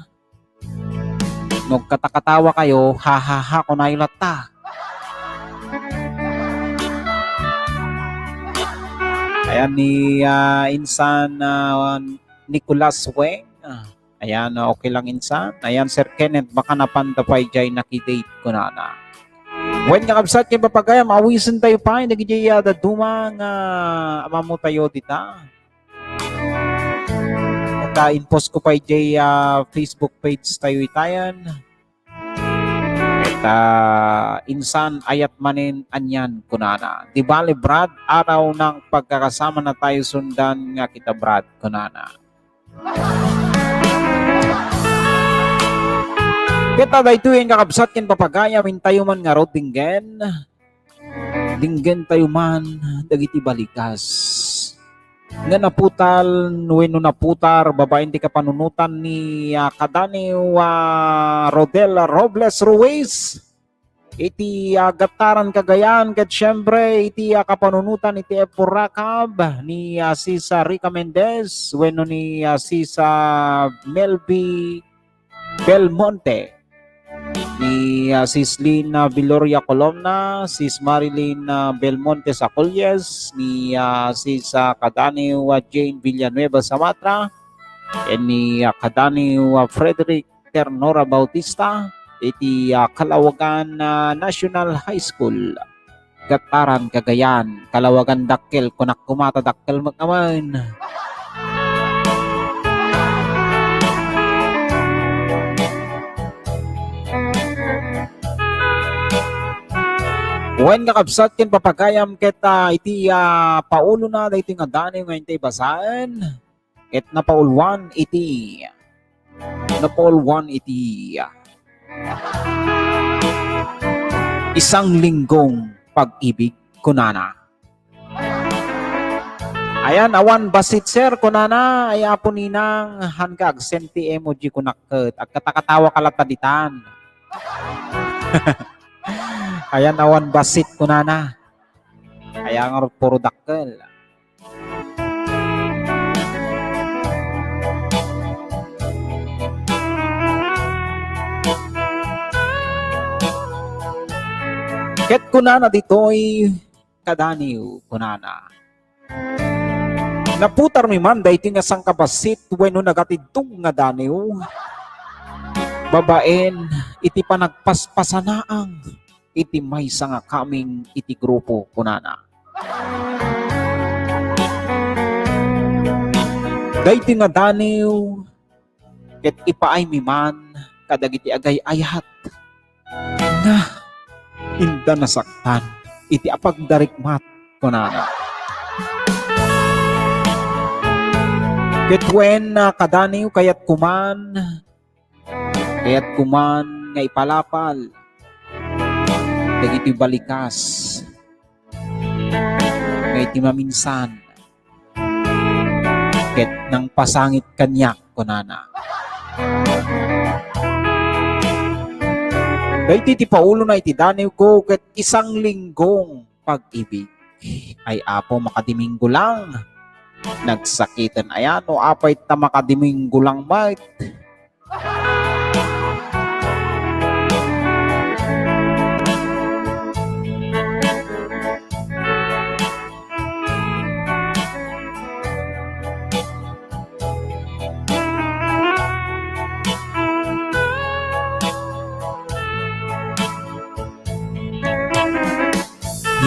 No agkatakatawa kayo, ha, ha, ha, kunayo latta. Ayan ni, ah, insan, ah, Nicolas Weng. Ah, ayan, ah, okay lang insan. Ayan, Sir Kenneth, baka napanda pay jay nakidate, kunana. Wen, nga kabsat, ken papagayam, awisen tayo pay dagiti, ah, dadduma nga ammo tayo dita. Ita, in-post ko pay jay, ah, Facebook page tayo itayan. Ita, insan ayat manen anian, kunana. Di bale, Brad, araw ng pagkakasama na tayo sundan nga kita, Brad, kunana. Ket daytoy nga kakabsat ken papagayam, intayo man ngarud dinggen. Dinggen tayo man dagiti balikas nga naputal wenno naputar babaen ti kapanunotan ni, ah, kadaniw, ah, Rodel Robles Ruiz iti, ah, Gattaran Cagayan, ket siempre iti, ah, kapanunotan iti Epo Rakab ni, ah, Sisa Rica Mendez wenno ni, ah, Sisa Melby Belmonte, ni, ah, Sis Lynn, ah, Viloria Columna, Sis Marilyn, ah, Belmonte Sacolles, ni, ah, Sis, ah, kadaniw, ah, Jane Villanueva Samatra, ken ni, ah, kadaniw, ah, Frederick Ternora Bautista, iti, ah, Calaogan, ah, National High School. Gattaran, Cagayan, Calaogan dakkel, kunak koma ta dakkel met amin. Wen, kakabsat ken papagayam ket, ah, iti, ah, paulona daytoy nga daniw nga intay basaen. Ket napauluan iti, napauluan iti isang linggong pag-ibig, kunana. Ayan, awan bassit, sir, kunana. Ay, Apo Ninang, han ka ag-send ti emoji kunak ket. Agkatakatawa ka latta ditan. Ayan, awan bassit, kunana. Ayan, puro dakkel. Ket kunana ditoy kadaniw, kunana. Naputarmi man daytoy nga sangkabassit wenno nagatidtog nga daniw babaen iti panagpaspasanaang iti maysa nga kaming iti grupo, kunana. Daytoy nga daniw ket ipaaymi man kadagiti agay-ayat nga inda nasaktan iti apagdarikmat, kunana. Ket wen, a, kadaniw, kayatko man, kayatko man nga ipalapal dagiti balikas nga iti maminsan ket nangpasangit kaniak, kunana. Daytoy ti paulona iti daniwko ket isanglinggon pag-ibig. Ay Apo, makadiminggo lang. Nagsakiten aya no apay ta makadiminggo lang met.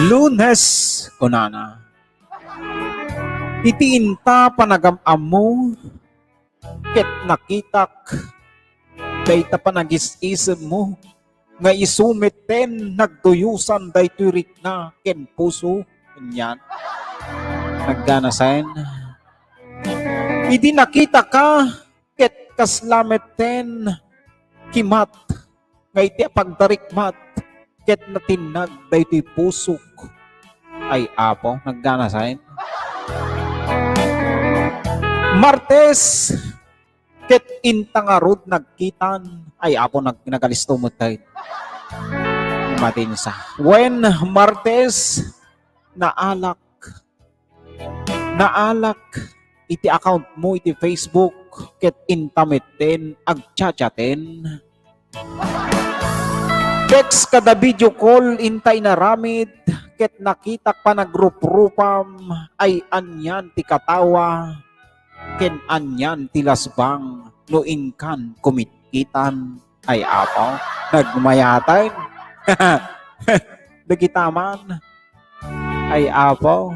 Lunes, kunana. Iti inta panagam-ammo, ket nakitak dayta panagis-isemmo nga isu metten nagduyosan daytoy rikna ken puso, anian. Nagganasen. Idi nakitaka, ket kasla metten kimat nga iti apagdarikmat ket natinnag daytoy pusok. Ay Apo, nagganasen. Martes, ket inta ngarud nagkitan. Ay Apo, nag-, nagalisto met tayo. Matinsa. Wen, Martes, naalak. Naalak iti account mo iti Facebook ket inta metten agchachaten. Text kada video call inta inaramid ket nakitak panagruprupam ay anian ti katawa ken anian ti lasbang no inkan kumitkitan. Ay Apo, nagmayatan. Dagita man. Ay Apo.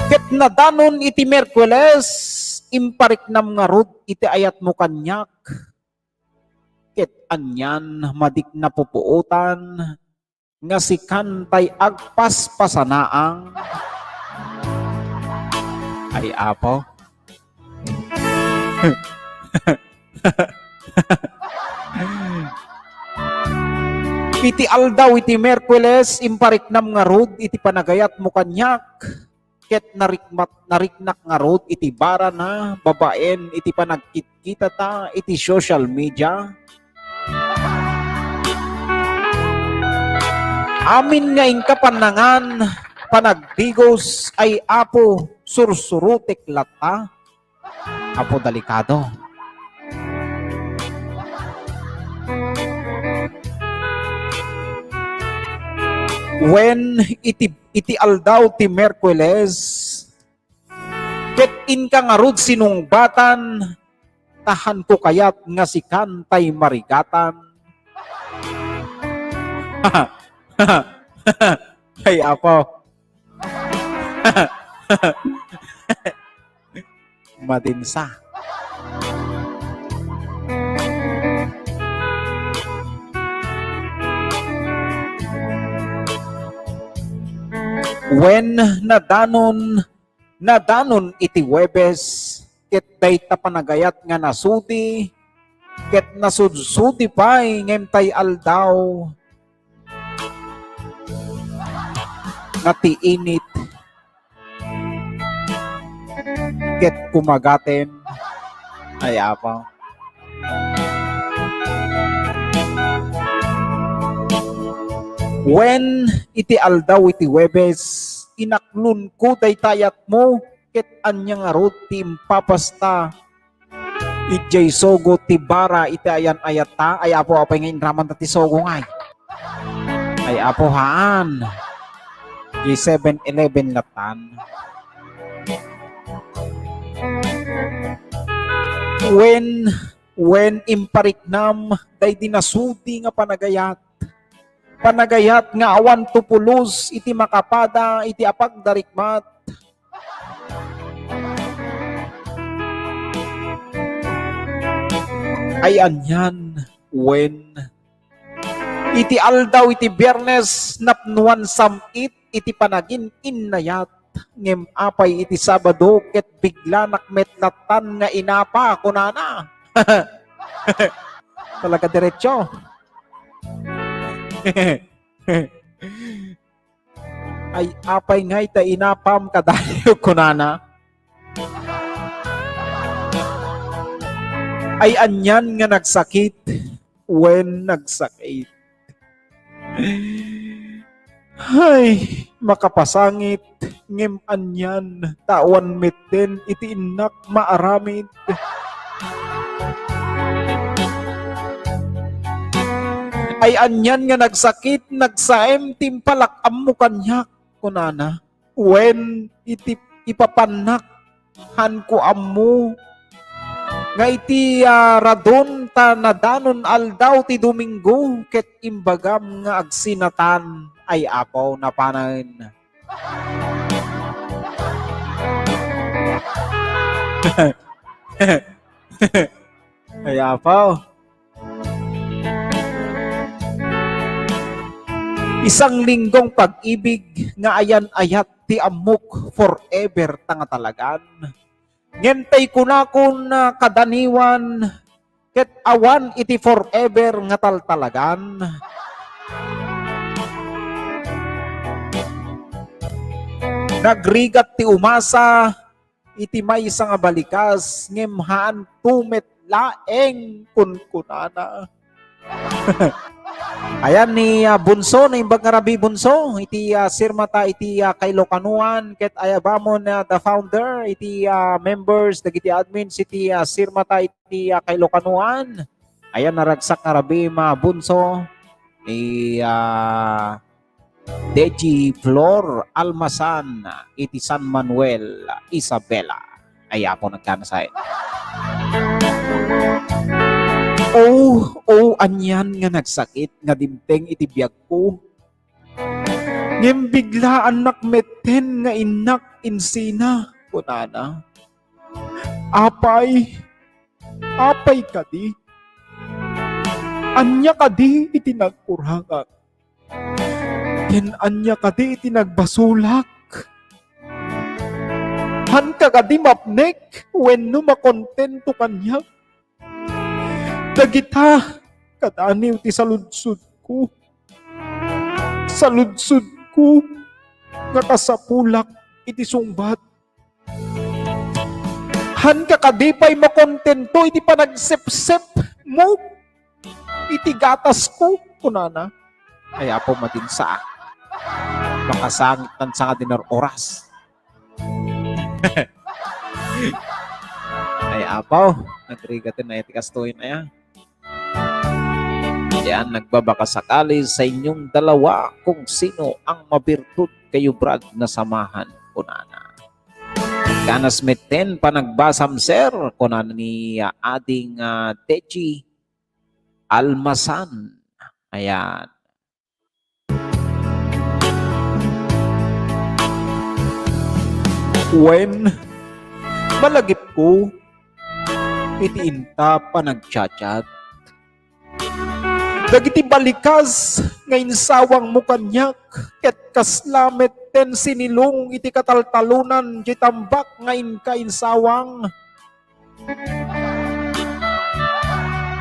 Ket nadanon iti Miyerkules, impariknam ngarud iti ayatmo kaniak. Ket anian madik napupuotan nga sikan tay agpaspasanaang. Ay Apo. Iti aldaw iti Miyerkules, impariknam ngarud iti panagayatmo kaniak, ket narikmat-, nariknak ngarud iti barana babaen iti panagkitkitata iti social media. Amin nga inka pannangan, panagdigos, ay Apo, sursurotek latta. Apo, delikado. Wen iti, iti aldaw ti Miyerkules, ket inka ngarud sinungbatan, ta haanko kayat nga sikan tay marigatan. Ay, Apo. Madinsa. Wen nadanon, nadanon iti Huwebes, ket dayta panagayat nga nasudi, ket nasudsudi pay ngem tay aldaw nga ti init ket kumagaten. Ay, Apo. Wen iti aldaw iti Huwebes, inaklonko dayta ayatmo, ket ania ngarud ti impapasta idiay Sogo ti bara iti ayan-ayatta? Ay, Apo, apay nga inramanta ti Sogo ngay? Ay, Apo, haan. Di seven eleven latan. Wen, wen impariknam daydi nasudi nga panagayat. Panagayat nga awan tupulos iti makapada iti apagdarikmat. Ay anian wen Iti aldaw iti Biernes, napnoan sam-it iti panagin-innayat. Ngem apay iti Sabado ket biglanak met lattan nga inapa, kunana. Talaga diretso. Ay, apay ngay ta inapam kadatayo, kunana. Ay, anian nga nagsakit, wen nagsakit. Ay, makapasangit, ngem anian, ta awan metten iti innak maaramid. Ay, anian nga nagsakit, nagsaem ti impalak-ammo kaniak, kunana. Wen iti ipapannak, hanko ammo nga iti, ah, radon ta nadanon aldaw ti Domingo ket imbagam nga agsinatan, ay Apo, napanen. Ay Apo. Isanglinggon pag-ibig nga ayan-ayat ti ammok forever ta nga talagan. Ngem tay kunakon, ah, kadaniwan, ket awan iti forever nga taltalagan. Nagrigat ti umasa iti maysa nga balikas, ngem haanto met laeng kunkunana. Ayan ni, ah, Bunso, Naimbag nga Rabii, Bunso, iti, ah, sirmata iti, ah, Kailokanoan, ket ayabamon, ah, the founder, iti, ah, members, dagiti admins iti, ah, sirmata iti, ah, Kailokanoan. Ayan, naragsak nga rabii, ma, Bunso, ni, ah, Deji Flor Almasan iti San Manuel, Isabela. Ay Apo, nagkanasay. Oh, oh, anian nga nagsakit nga dimteng iti biagko. Ngem biglaannak metten nga innak insina, kunana. Apay, apay kadi? Ania kadi iti nagkurangak? Ken ania kadi iti nagbasolak? Haanka kadi mapnek wenno makontento kaniak? Dagita kadaniw ti saludsodko. Saludsodko nga kasapulak iti sungbat. Haanka kadi pay makontento iti panagsepsepmo iti gatasko, kunana. Ay Apo, madinsa. Makasangit tan sanga dinner oras. Ay Apo, nagrigaten na iti kastoy na ya. Diyan nagbabakasakali sa inyong dalawa kung sino ang mabirtud kayo, Brad, na samahan, kunana. Kanas metten panagbasam, sir, kunana ni, ah, ading, ah, Techi Almasan. Ayan. Wen, malagipko iti inta panagchatchat. Dagiti balikas nga insawangmo kaniak, ket kasla metten sinilong iti kataltalonan diay tambak nga inka insawang.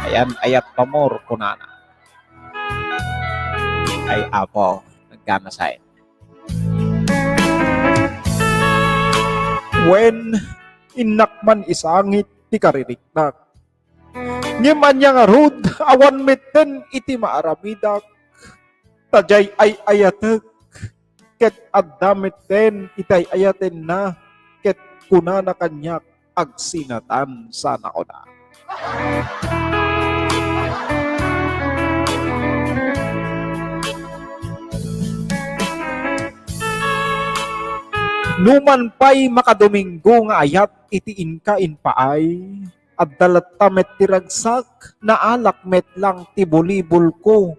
Ayan, ayat pamor, kunana. Ay Apo, nagkanasay. Wen, innak man isangit ti kaririknak. Ngem ania ngarud, awan metten iti maaramidak, ta diay ay-ayatek, ket adda metten iti ay-ayatenna, ket kunana kaniak, agsinatan sana kona. Numan pay makadomingo nga ayat iti inka impaay, adda latta met ti ragsak, naalak met lang ti bolibol ko.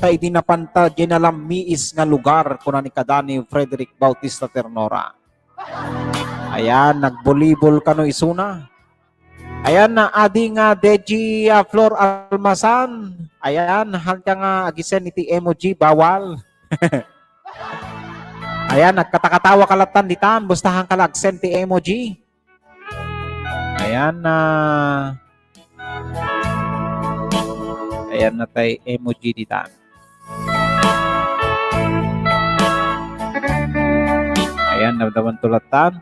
Ta idi napanta diay nalammiis nga lugar, kuna ni kadani Frederick Bautista Ternora. Ayan, nagbolibol kano isuna. Ayan, ah, adi nga Deji, ah, Flor Almasan. Ayan, haan ka nga ag-send iti emoji, bawal. Ayan, agkatakatawa ka latta ditan, basta haan ka la ag-send ti emoji. Ayan na. Ayan na tay emoji ditan. Ayan, damdama to latta.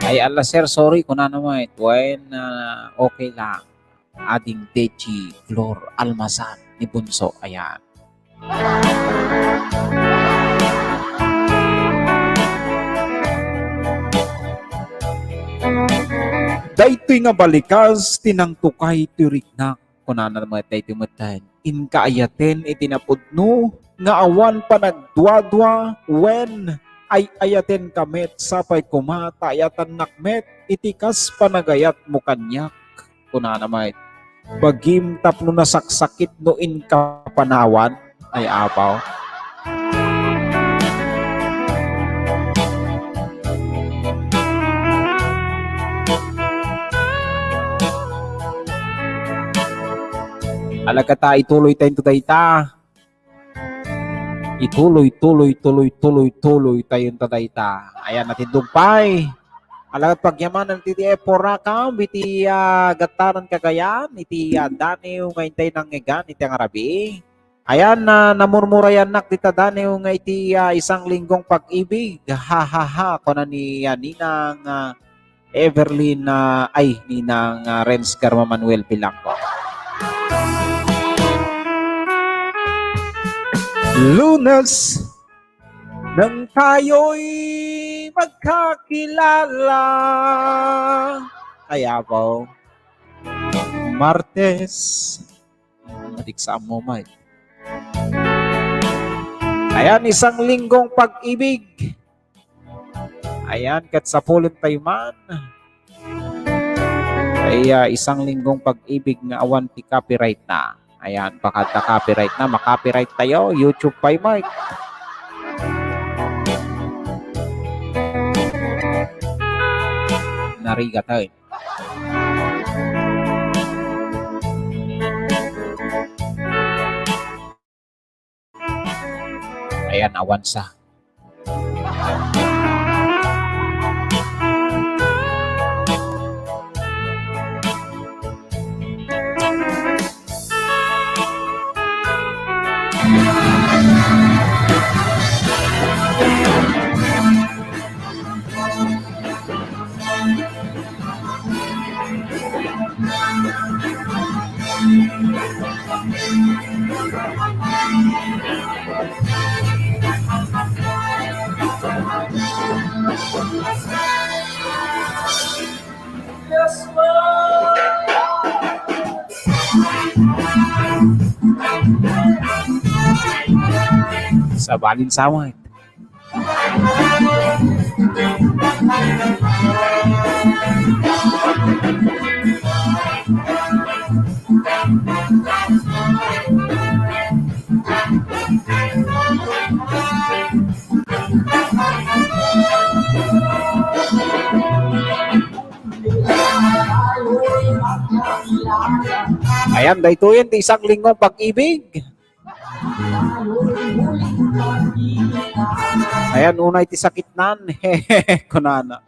Ay, ala, sir, sorry, kunana met. Wen, ah, okay lang. Ading Deji Flor Almasan ni Bunso. Ayan. Daytoy nga balikas ti nangtukay ti riknak, kunana met daytoy metten, inka ayaten iti napudno nga awan panagduadua wen ay-ayatenka met, sapay koma ta ayatennak met iti kas panagayatmo kaniak. Kunana met, bagim tapno nasaksakit no inka panawan. Ay, apaw. Alagad ta ituloy tayo dayta. Ituloy, tuloy, tuloy, tuloy, tuloy tayon ta dayta. Ayan, natindog pay. Alagad pagyamanan ti F four Rakam, iti, ah, Gattaran Cagayan, iti, ah, daniw nga intay nangngegan, iti angarabi. Ayan, ah, namurmurayannak dita daniw nga iti, ah, isang linggong pag-ibig. Ha, ha, ha, kuna ni, ah, Ninang, ah, Everlyn, ah, ay, Ninang, ah, Renz Garma Manuel Bilanggo. Lunes, nang tayo'y magkakilala. Ay, abaw. Martes, matiksa mo, Mike. Ayan, isang linggong pag-ibig. Ayan, ket sapulentayo man. Ay, ah, isang linggong pag-ibig nga awan ti copyright na. Ayan, baka ta copyright na, makopyright tayo. YouTube pay, Mike. Narigat, ay. Ayan, awan sa. Sa balin sawat. Ayan, daytoyen ti isang linggong pag-ibig. Ayan, unay ti sakitnan. Kunana.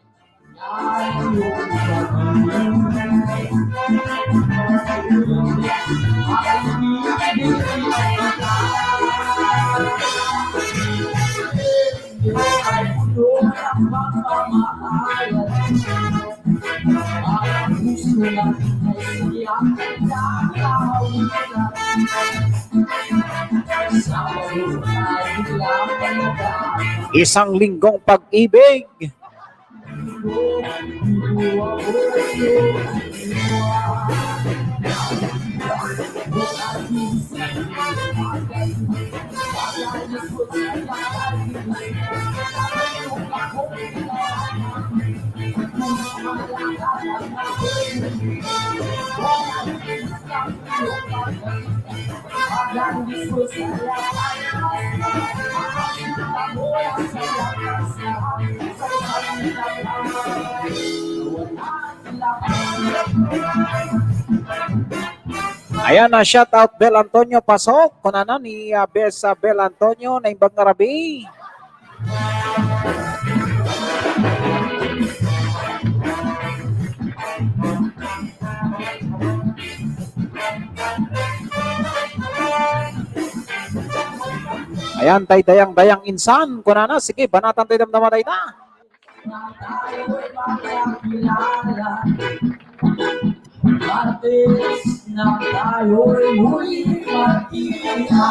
Isang linggong pag-ibig. Ayan na, shout out Bel Antonio Pasok. Kunana ni, ah, Bes, ah, Bel Antonio, naimbag nga rabii. Ayan, tay dayang-dayang insan. Kunana, sige, banatan tayo damdama dayta. Martes na tayo'y muli magkita.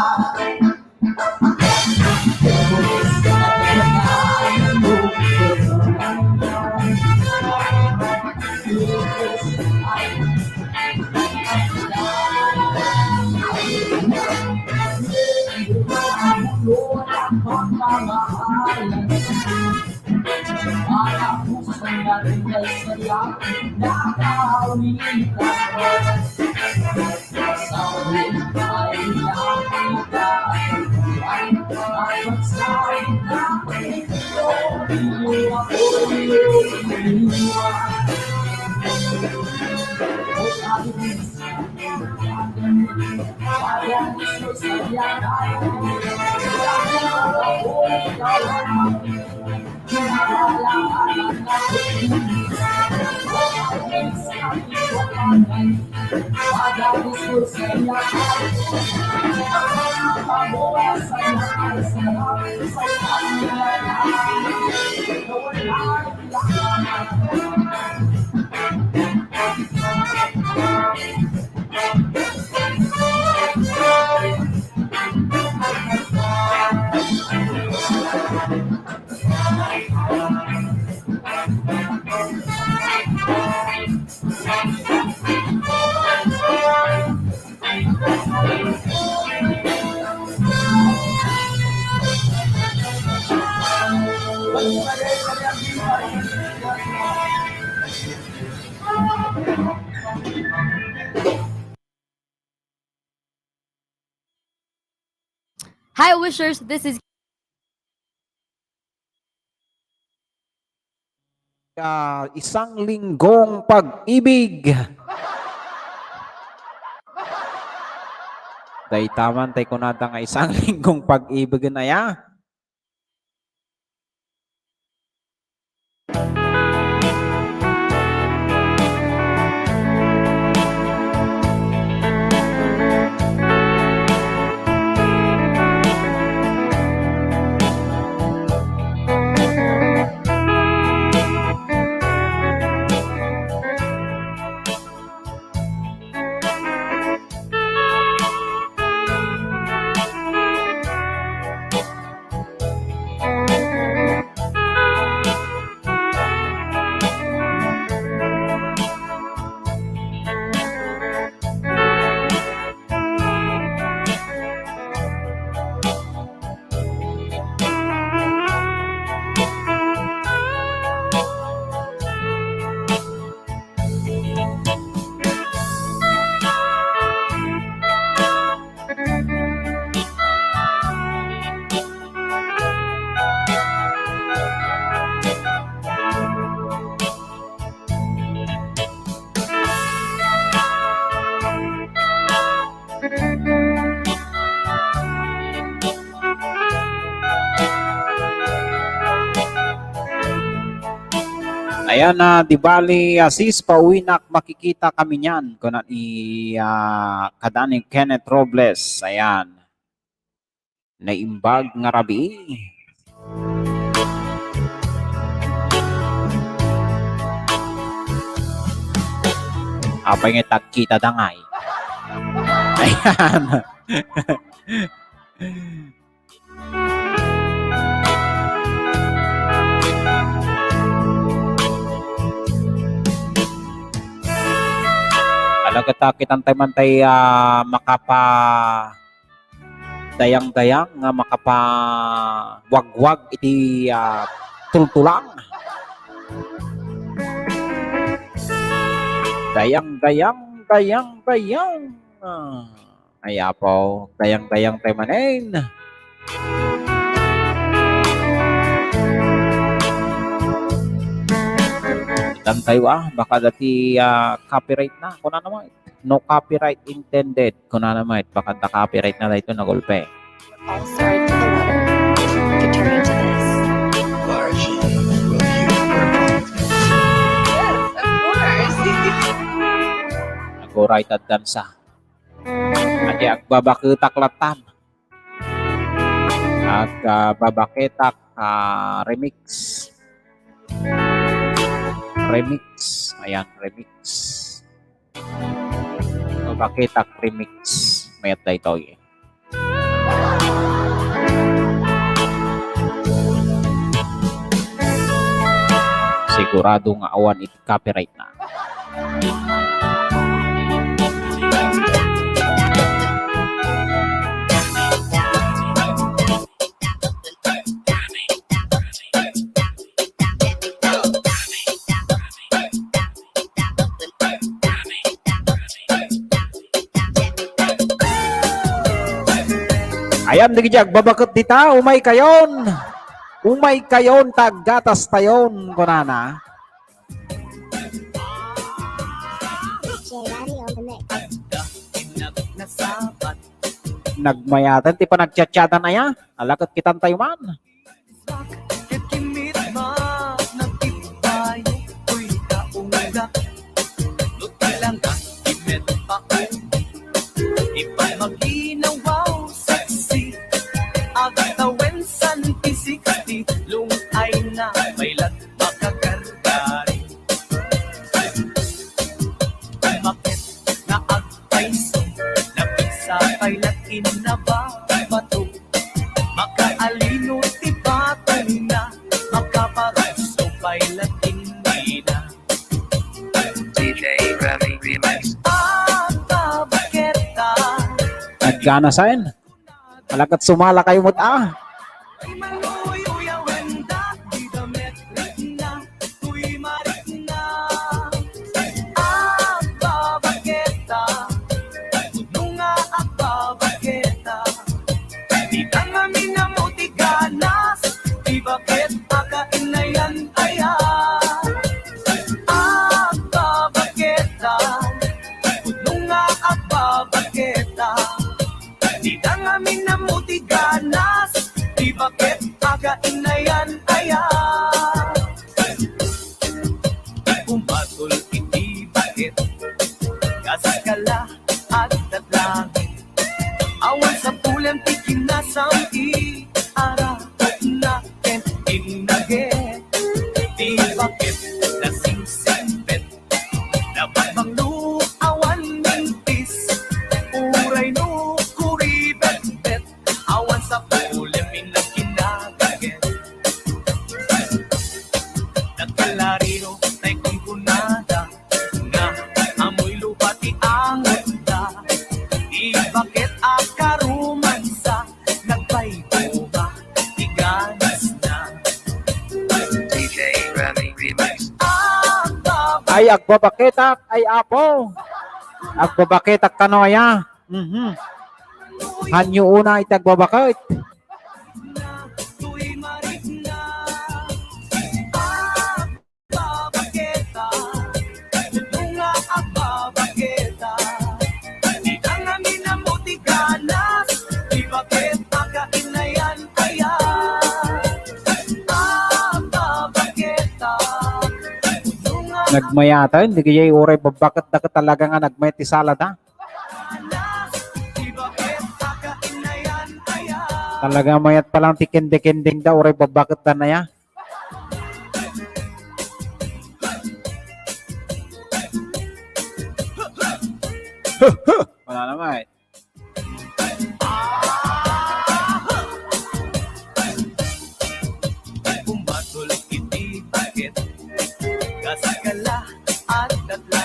Hi, wishers. This is Ah, isang linggong pag-ibig. Dayta man tay kunada nga isang linggong pag-ibig na ya. Ayan na, di bali, ah, sis, pauwi na, makikita kami niyan, kuna ni, ah, kada ni Kenneth Robles. Ayan. Naimbag nga rabii. Apay nga tagkita da ngay. Ayan. Alagad ta, kitan tay man tay, ah, makapa-, dayang-dayang nga makapawagwag iti, ah, tultulang. Dayang-dayang, dayang-dayang. Ah. Ay, Apo, dayang-dayang tayo manen. Tantayo, ah, baka dati, ah, copyright na. Kuna naman, no copyright intended. Kuna naman, baka da copyright na dayto na gulpe. All start to the letter could turn into this. Yes, of course. Nag-right at dansa. Adi, agbabaketak latta. Ag, ah, babaketak, ah, remix. Remix. Ayan, remix. Babaketak remix. Mayat daytoy. Sigurado nga awan iti copyright na. Ayan, dagiti agbabaket dita, umay kayon. Umay kayon, ta aggatas tayon, kunana. Nagmayaten ti panagchatchatan aya. Ala ket kitan tayo man. Ket kimit man, nagtibayo, toy kaunga. No ti langak, imet pa, oh. Ipamaginawaw, sexy. Agtawen, Santi sixty, lung-ay na, paylat, makagargari. Umakyat nga agpayso, napigsa pay latin na ba-, bato. Makaalino ti batongna, makaparusog pay latin dina. D J Remy Remix. Agbabaket ta. Naggana saen. Ala ket sumala kayo met, ah. Agbabaket ta, pudno nga agbabaket ta. Dita ngamin ammo ti ganas, ti baket a kainayan aya. Agbabaket ta, pudno nga agbabaket ta. Dita ngamin ammo ti ganas, ti baket a kainayan aya. Umatol iti baket, kas kala agdat langit. Awan sapulem ti kinasam-i, arakopna ken innaget. Ti baket nasingsingpet, nabakbaklo awan mintis, uray no kuribetbet. Awan sapulem innakinnaget. Nagkalariro tay kunkunada, nga amoy lupa ti angotda. Ti baket a karumansa, nagpayduma ti ganasna. D J Remy Remix. Ay, agbabaketak, ay apo. Agbabaketak kano aya. Mhm. Hanyo una iti agbabaket. Nagmayatan, di kaya'y uray babbaket da ket talaga nga nagmayat ti salada. Talaga mayat pa lang ti kendekendeng da, uray babbaket da na ya. Wala naman. Umatol iti baket, kasakala at tatla.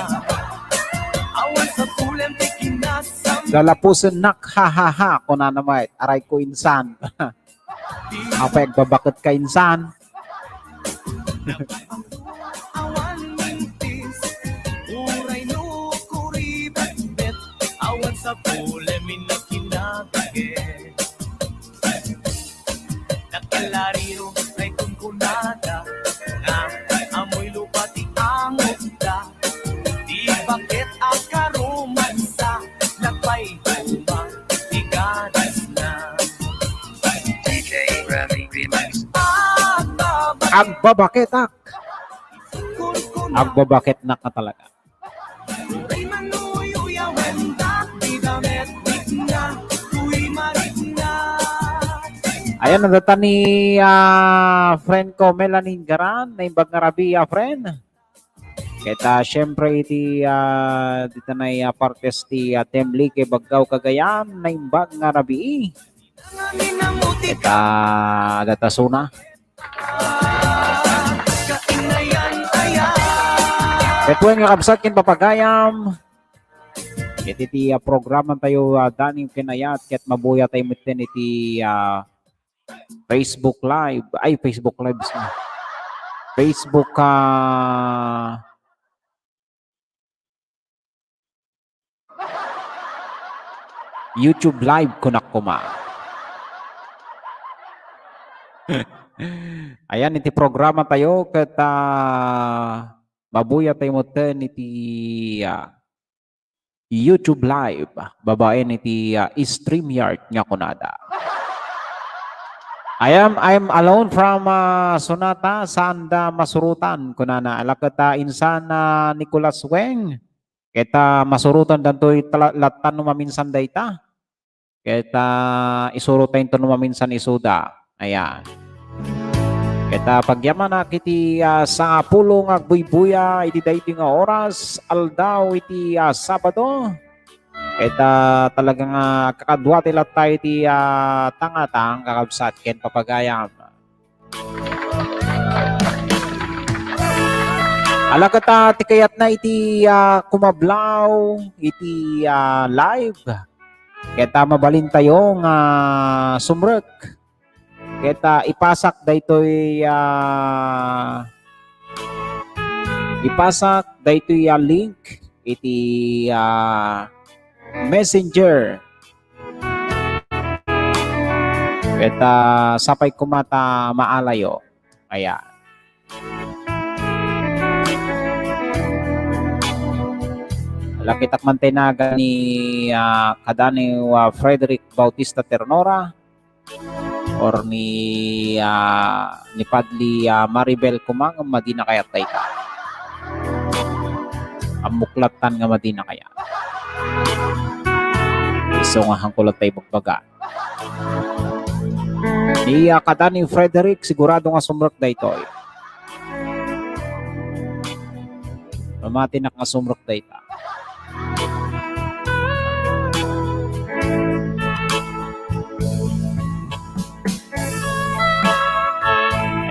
Awan sapulem ti kinasam. Galapusen nak, ha, ha, ha, kunana met, aray ko insan. Apay agbabaket ka insan? Awan mintis, uray no kuribetbet, awan sapulem innak Lariro, ay kunkunada, nga amoy lupa ti angopda. Di baket a karomansa, nagpayduma ti gadasna. D J Remy Remix. Agbabaketak. Agbabaketnak nga talaga. Ayan, nadatan ni, ah, friend ko, Melanie Garan, naimbag nga rabii, ah, friend. Ket, ah, siyempre, iti, ah, dita na, ah, partes ti, ah, Team Lique Baggao Cagayan, naimbag nga rabii. Ket, ah, datasuna. Ket wen nga kabsat ken papagayam, iti ti, ah, programa tayo, ah, Daniw ken Ayat, ket mabuya tayo metten iti, ah, Facebook Live. Ay, Facebook Live. Facebook, ah, YouTube Live kunak koma. Ayan, iti programa tayo, ket, ah, mabuya tayo metten iti, ah, YouTube Live, babaen iti, ah, StreamYard nga kunada. "I am, I'm alone from, ah, Sonata, saan da masurutan?" kunana. Ala ket, ah, insan, ah, Nicolas Weng, ket, ah, masurutan dantoy tala-, lattan no maminsan dayta. Ket, ah, isurot tayo no maminsan isuda. Ayan. Ket, ah, pagyamanak iti, ah, sangapulo nga agbuybuya iti daytoy nga oras, aldaw iti, ah, Sabado. Ket, ah, talaga nga kakadua ti latta iti, ah, tangatang, kakabsat ken papagayam. Ala ket, ah, ti kayatna iti, ah, kumablaw iti, ah, live. Ket, ah, mabalintayo nga sumrek. Ket, ah, ipasak daytoy, ah, ipasak daytoy, ah, link iti, ah, Messenger. Ket, ah, sapay koma ta maalayo. Ayan. Lakitak man ti nagan ni, ah, kadani, ah, Frederick Bautista Ternora or ni, ah, ni Padli, ah, Maribel Kumang, madina kayat dayta. Ammok lattan nga madina kayat. Isu nga hangko latta ibagbaga. Ni, ah, kadani Frederick, sigurado nga sumrek daytoy. Mamatinak nga sumrek dayta.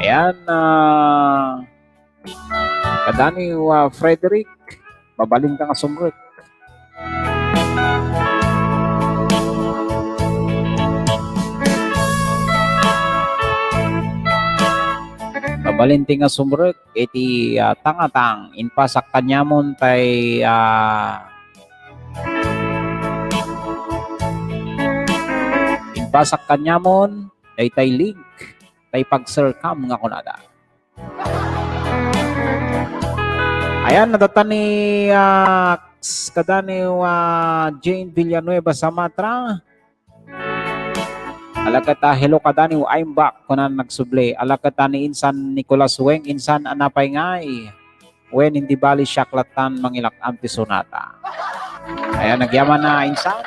Ayan, ah, kadani, ah, Frederick, mabalinka nga sumrek. Mabalinti nga sumrek iti, ah, tangatang, impasak kaniamon tay, ah, impasak kaniamon tay, tay link, tay pagserkam nga kunada. Ayan, nadatan ni, ah, s-, kadani, ah, Jane Villanueva Samatra. Ala ket, ah, hello kadani, I'm back, kunan nagsubli. Ala ket, ah, ni insan Nicolas Weng, insan a napay ngay. Wen, hindi bali siak lattan mangilak-am ti Sonata. Ayan, nagyaman na, insan.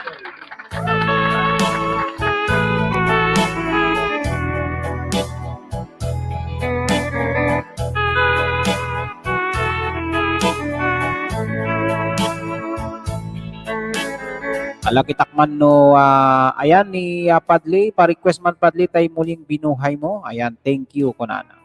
Ala, kitak man no, ah, ayan ni, ah, Padli, pa-request man Padli tay Muling Binuhay Mo. Ayan, thank you, kunana.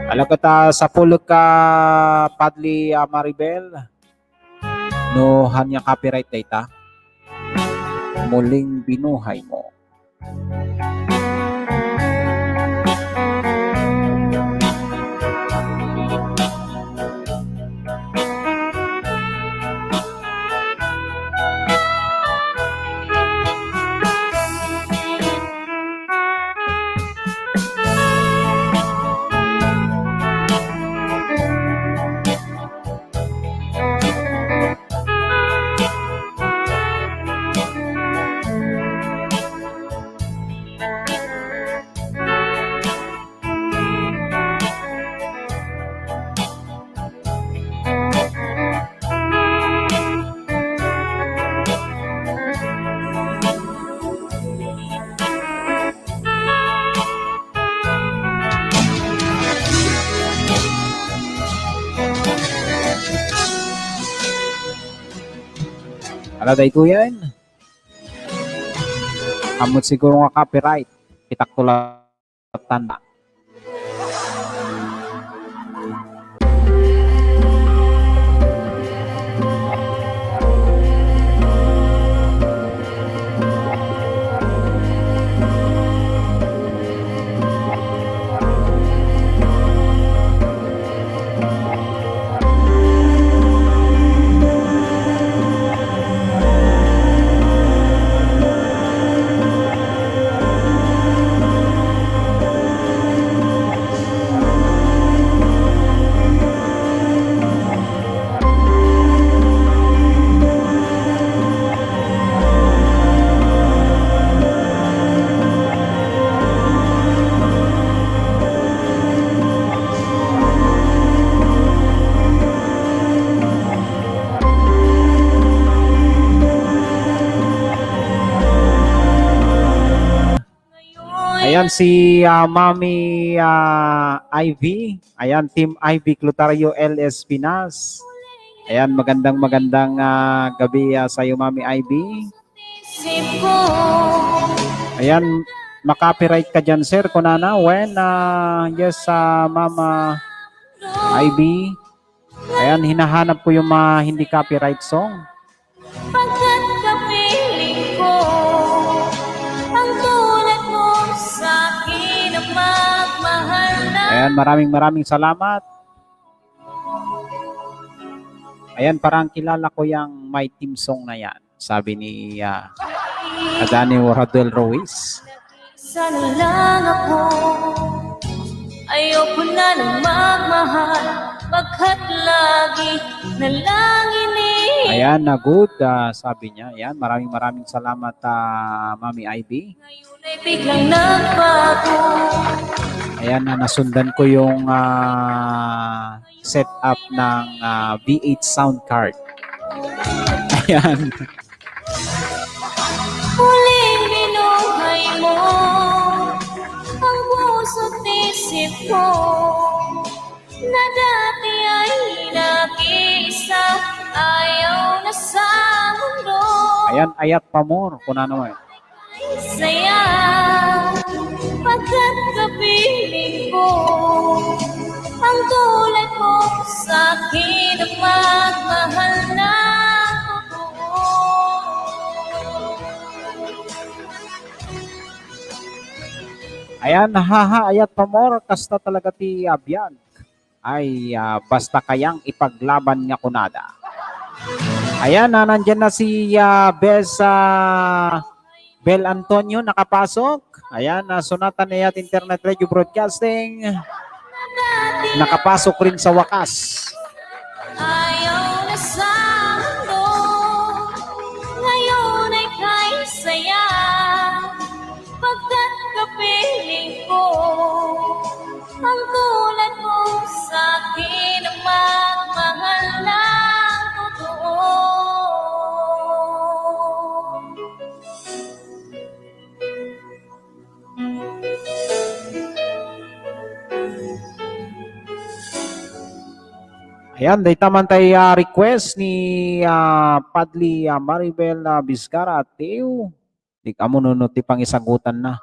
Ala, ket, ah, sapulek ka, Padli, ah, Maribel. No, ania copyright dayta? Muling Binuhay Mo. Ala, daytoyen. Ammot siguro nga copyright. Pitakto la tanda. Ayan si, ah, Mami, ah, Ivy. Ayan, Team Ivy Clotario L S Pinas. Ayan, magandang, magandang, ah, gabi, ah, sa'yo, Mami Ivy. Ayan, ma-copyright ka dyan, sir, kunana. When, ah, yes, ah, Mama Ivy. Ayan, hinahanap ko yung mga hindi copyright song. Pagkat kapiling ko ang tulad mo sa akin na magmahal na. Ayan, maraming, maraming salamat. Ayan, parang kilala ko yang may theme song na yan, sabi ni, ah, Adani Rodel Ruiz. Sana lang ako, ayoko na nang magmahal, pagkat lagi na lang ini. Ayan, na good, ah, sabi niya. Ayan, maraming, maraming salamat, ah, Mami Ivy. Ngayon ay biglang nagbago. Ayan, na nasundan ko yung, ah, setup ng, ah, V eight sound card. Ayan. Huling binuhay mo ang puso't isip ko na dati ay nag-iisa, ayaw na sa mundo. Ayan, ayat pa more, kunana man. Saya, pagkat kapiling ko ang tulad mo sa akin na magmahal na totoo. Ayan, haha, ayat pa more, kasta talaga ti, ah, biag. Ay, ah, basta kayang ipaglaban nga kunada. Ayan, ah, nandyan na si, ah, Bes, ah, Bel Antonio, nakapasok. Ayan, ah, Sonata Nayat Internet Radio Broadcasting. Nakapasok rin sa wakas. Ayaw na sa mundo, ngayon ay kay saya. Pagkat kapiling ko ang tulad mo sa akin ang magmahal ng totoo. Ayan, dayta man tay, ah, request ni, ah, Padli, ah, Maribel, ah, Vizcara, Teo. Di ka mo no, no, ti pangisagutan na.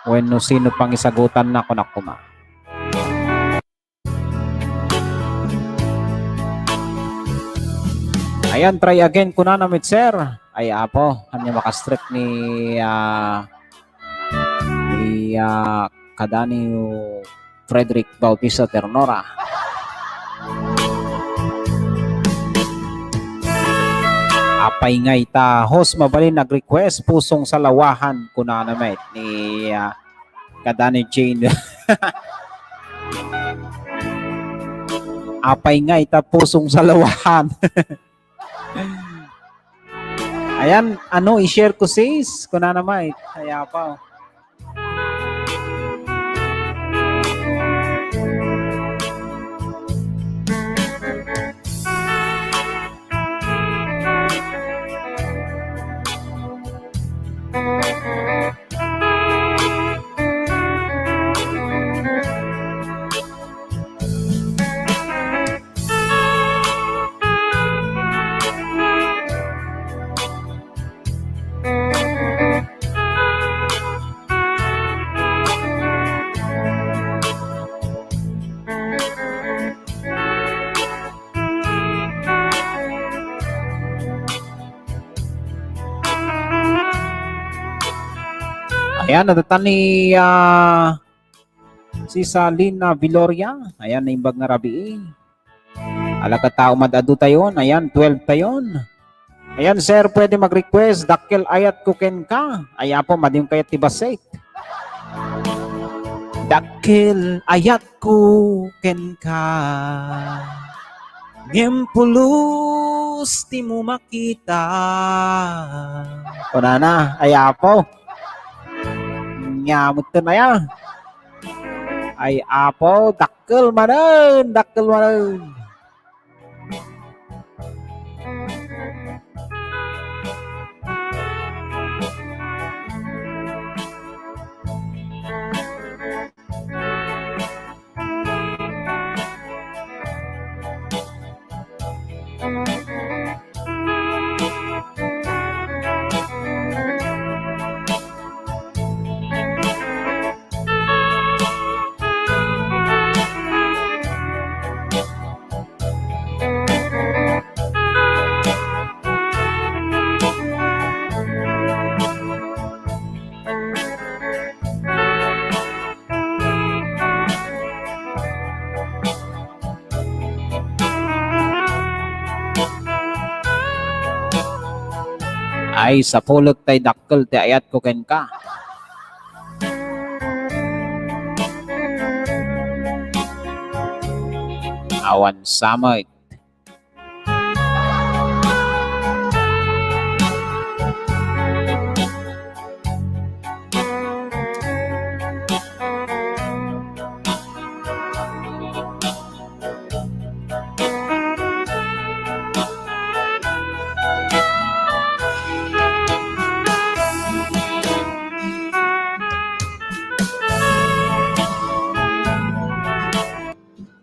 Wenno sino pangisagutan na, kunak kuma. Ayan, try again, kunana met, sir. Ay, apo, ania makastrek ni, ah, ni, ah, Kadanio Frederick Bautista Ternora. Apay nga ita, host, mabalin nag-request, Pusong Salawahan, kunana met ni, ah, Kadani Jane. Apay nga ita, Pusong Salawahan. Ayan, ano, i-share ko, sis? Kunana met, kaya pa. Ayan, nadatan ni, ah, si Salina Viloria. Ayan, naimbag nga rabii. Alagad ta umad-adu tayon. Ayan, twelve tayon. Ayan, sir, pwede mag-request, Dakkel Ayat Ko Kenka. Ay, apo, madiong kayat ti bassit. Dakkel ayat ko kenka, ngem pulos dimo makita. Kunana, ay apo. Nya, mutten aya. Ay apo, dakkel manen, dakkel manen. Ay, sapulot tay dakkel ti ayat ko kenka. Awan sa met.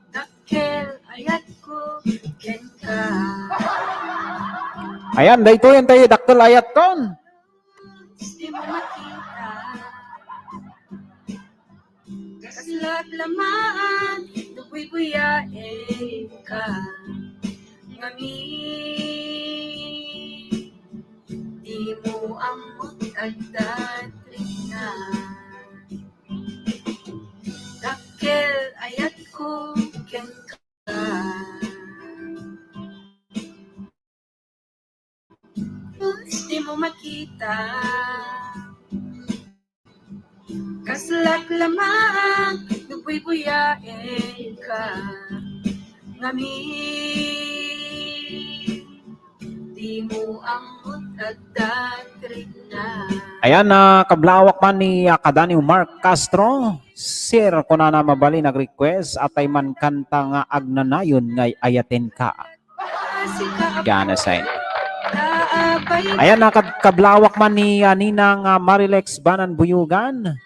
Dakkel ayat ko kenka. Ayan, daytoyen tay dakkel ayat kon. Di mo makita. Kaslak lamaan, naguyguyaenka. Ngamin, di mo ammot adda trinak. Dakkel ayat ko kenka. Di mo makita. Kaslak lamaan, naguyguyaenka. Ngamin, di mo ammot adda trinak. Ayan, ah, kablawak man ni, ah, kadaniw Mark Castro. Sir, kunana, mabalin nag-request, atay man kanta nga agnanayon nga ay-ayatenka. Gana sign. Ayan, nakad-, kablawak man ni, ah, Ninang, ah, Marilex Banan Buyugan.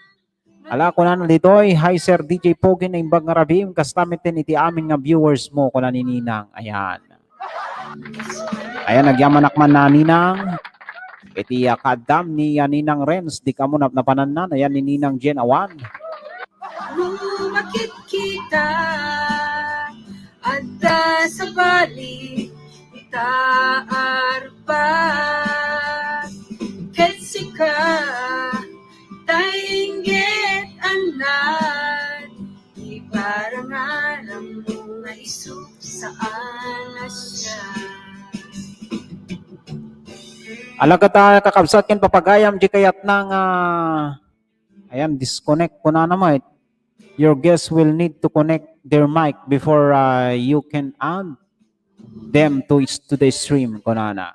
Ala, kunana ditoy, "Hi, Sir D J Pogi, naimbag nga rabii, kasta metten iti amin nga viewers mo," kuna ni Ninang. Ayan. Ayan, nagyamanak man na Ninang. Iti, ah, kaaddam ni, ah, Ninang Renz, di kamo nap-, napanannan. Ayan, ni Ninang Jen Awan. Lumakit kita, adda sabali, ita arpa, ket sika, ta inggit anad, iparangaram mo nga isu saan a siak. Alagad ta, kakabsat ken papagayam, di kayatna nga, ayan, disconnect, kunana met. Your guest will need to connect their mic before, uh, you can add them to, to the stream, kunana.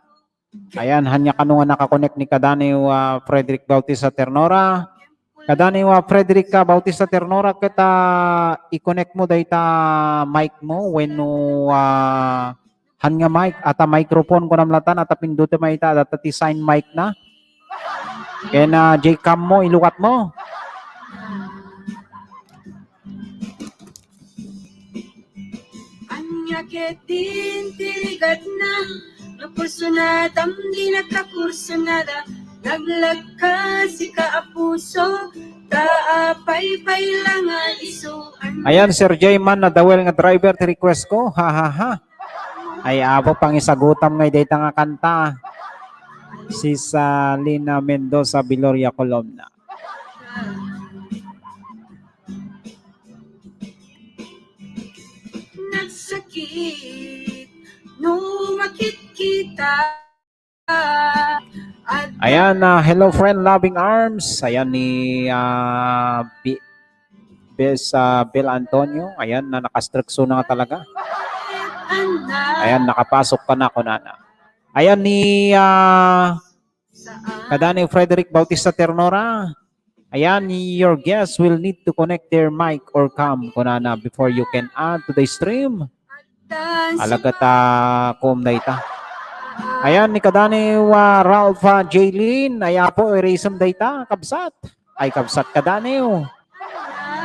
Ayan, ania kano nga nakakonek ni kadaniw, ah, Frederick Bautista Ternora. Kadaniw, ah, Frederick, ah, Bautista Ternora, ket, ah, i-connect mo dayta mic mo wenno, ah, ania nga mic, ata microphone, kunam latan, ata pindutem ita, data ti sign mic na. Ken, ah, J-cam mo, ilukat mo. Ania ketdin ti rigatna, no personadam di nakapersonada, naglagka sika a puso, ta apay pay la nga isu. Ayan, Sir Jayman, nadawel nga driver ti request ko. Ha, ha, ha. Ay, apo, pangisagutam nga dayta nga kanta. Si Salina Mendoza Viloria Columna. Nagsakit no makit kita. Ayan, ah, hello friend, Loving Arms. Ayan ni, ah, Bi-, Bes, ah, Bel Antonio. Ayan, na nakastrikso na nga talaga. Ayan, nakapasok ka na, kunana. Ayan ni, ah, kadani Frederick Bautista Ternora. Ayan, your guest will need to connect their mic or cam, kunana, before you can add to the stream. Alaga ta, kum dayta. Ayan, ni kadani wa Ralph, ah, Jaylin. Ay, apo, erasem dayta, kabsat. Ay, kabsat kadani, oh.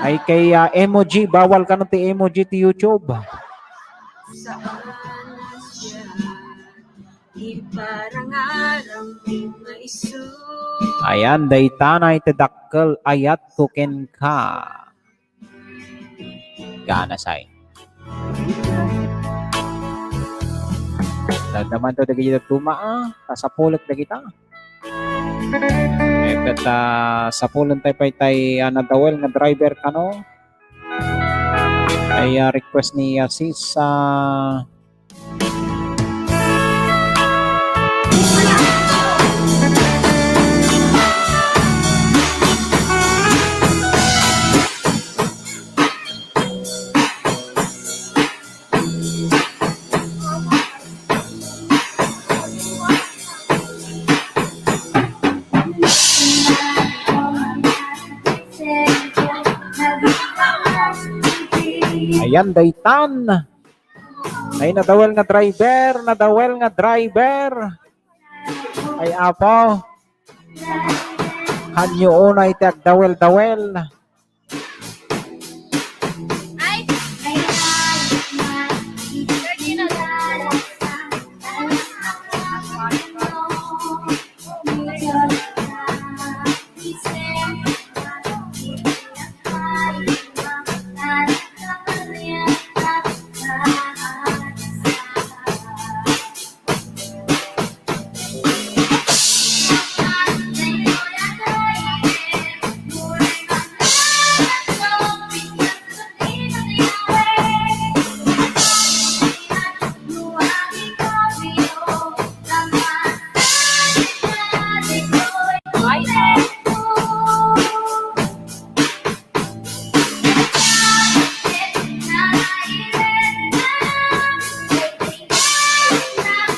Ay, kay, ah, emoji, bawal kano ti emoji ti YouTube. Ayan, dayta na iti dakkel, ayat ko kenka. Gana say. Damdaman to dagiti dadduma, ah. Kasapulek dagita. Eh, ket, ah, sapulen tay pay tay, ah, nadawel nga driver kano. Ay, ah, request ni, ah, sis, ah, Ayan, daytan. Ay, nadawel nga driver, nadawel nga driver. Ay, apo. Kanyo unay ti agdawel-dawel.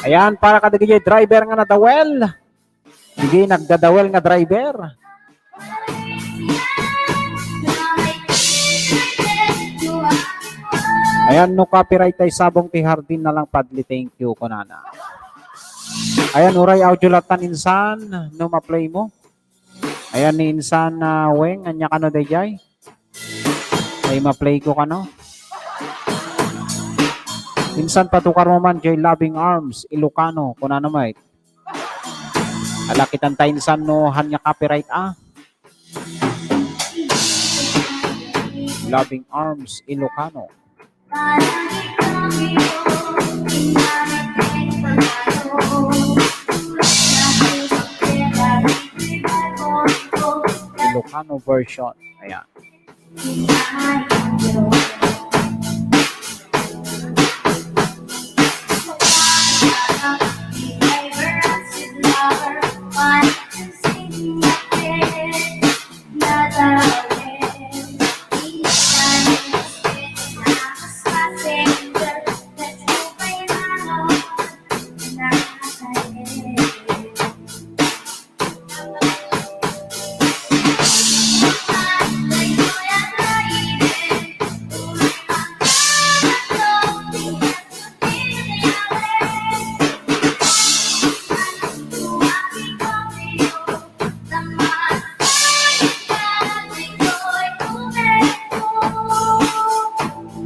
Ayan, para kadagiti driver nga nadawel. Sige, nagdadawel nga driver. Ayan, no copyright tay sabong ti hardin na lang, Padli, thank you, kunana. Ayan, uray audio latan insan, no ma-play mo. Ayan ni insan, ah, Weng, ania kano dayjay? Ay, ma-play ko kano. Insan patukar mo man, Joy Loving Arms, Ilocano, kunana met. Alakitan ta insan no han nga copyright, ah. Loving Arms, Ilocano. Ilocano version. Ayan.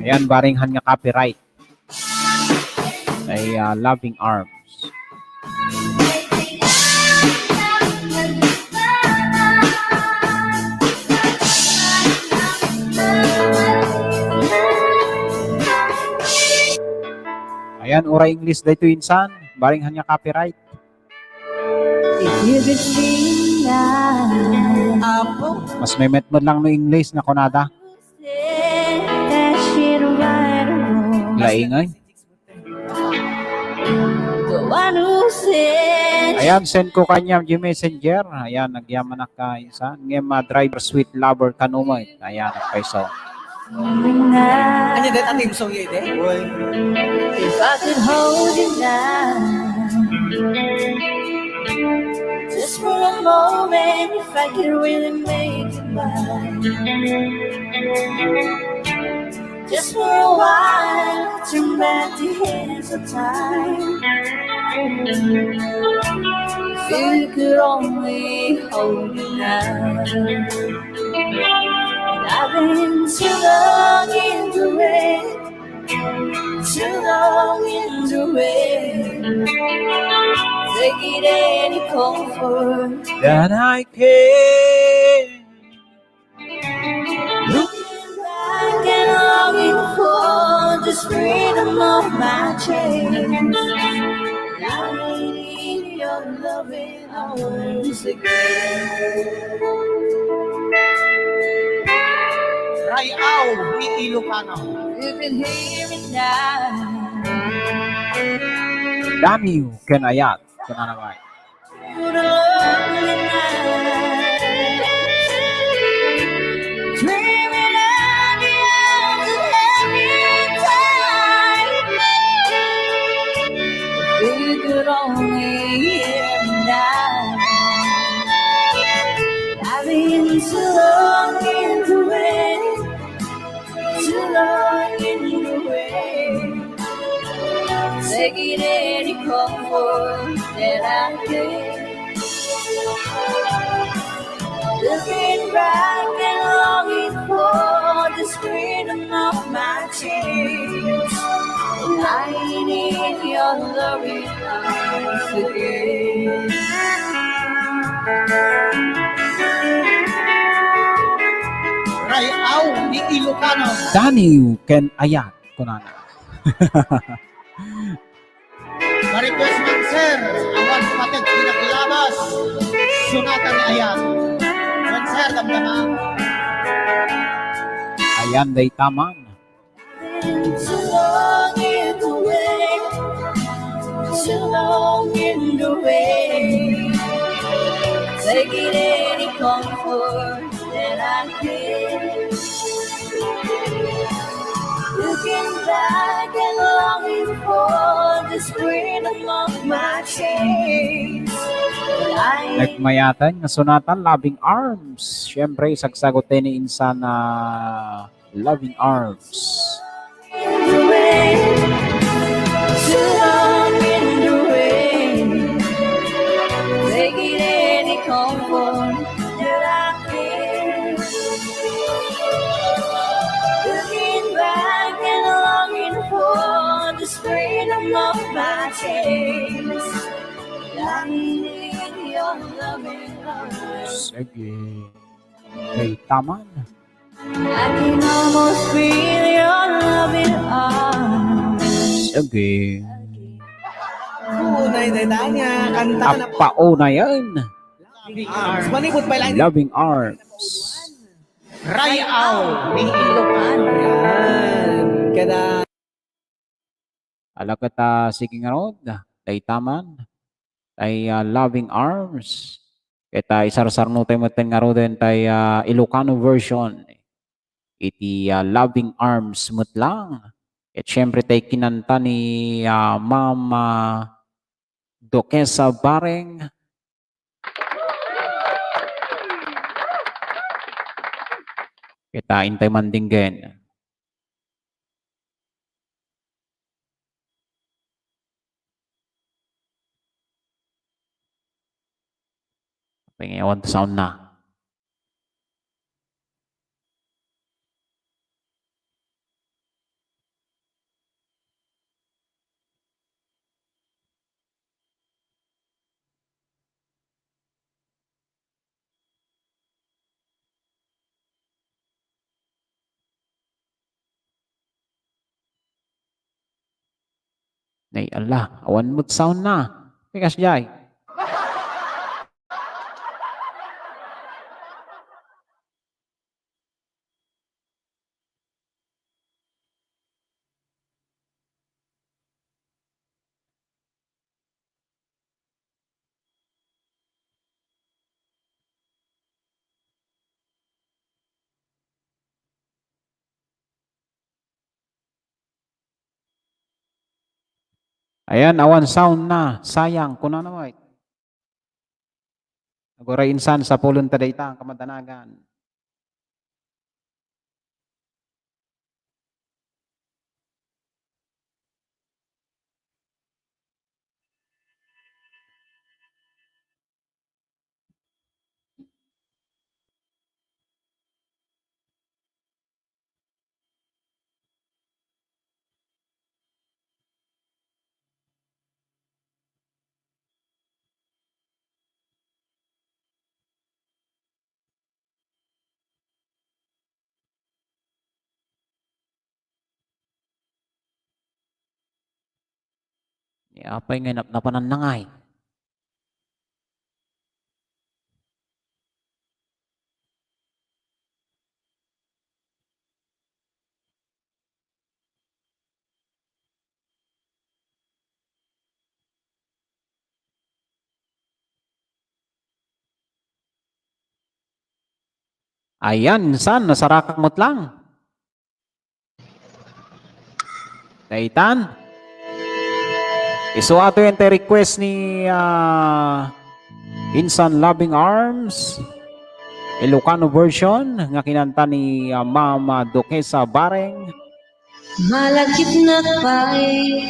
Ayan, bareng han nga copyright. Ay, ah, Loving Arms. Ayan, uray English daytoy insan, bareng han nga copyright. If you believe Apo. Mas may met met lang no English nga kunada. Laingay. Ayan, send ko kaniam G Messenger. Ayan, nagyamanak ka insan. Ngem, ah, driver, sweet lover, kanumet. Ayan, nagpayso. Ania dayta a theme song iti? If I could hold you now, just for a moment, if I could really make you mine. Just for a while, turn back the hands of time. If you could only hold me now. I've been too long in the rain, too long in the rain. Taking any comfort that I can. Looking back and longing for this freedom of my chains. I need your loving arms again. Ray-aw ni Ilocano. You can hear me now. Daniel ken Ayat. Kunana ngay. I've been so long in the rain. Too long in the way, taking any comfort that I can. Looking back and longing for this freedom of my dreams. I need your loving arms again. Ray-aw ni Ilocano. Daniel ken Ayat, kunana. Ma-request man, sir, awan pateg pinaglabas. Sonata ni Ayat. Wen, sir, damdama. Ayan, dayta man. Too long in the way, too long in the way. Taking any comfort that I can. Looking back and longing for this freedom of my chains. I Nagmayaten nga sonata, Loving Arms. Siyempre, isagsagot tayo ni insan a Loving Arms. Sige. Kay taman. I can almost feel your loving arms. Sige. Paunay na tayo nga kanta na po. Paunay yan. Loving Arms. Manipod pa lang. Loving Arms. Ray-aw ni Ilocano. Yan. Kada Ala ket, ah, sige ngarud, dayta man, tay, ah, Loving Arms. Ket, ah, isarsarno tayo metten ngaruden tay, ah, Ilocano version iti, ah, Loving Arms met lang. Ket siyempre tay kinanta ni, ah, Ma'am, ah, Duquesa Bareng. Ket intay man dinggen. Apay nga awan sound na. Nay, ala, awan met sound na. Pikas jay. Ayan, awan sound na. Sayang, kunana met. Aguray insan, sapulenta dayta, kamadanagan. Ni apay nga nap-, napanan na ngay. Ayan, insan, nasarakak met lang. Daytan. Isu ato yan tay request ni, ah, Insan Loving Arms, Ilocano version, nga kinanta ni, ah, Mama Duquesa Bareng. Malagipnak pay.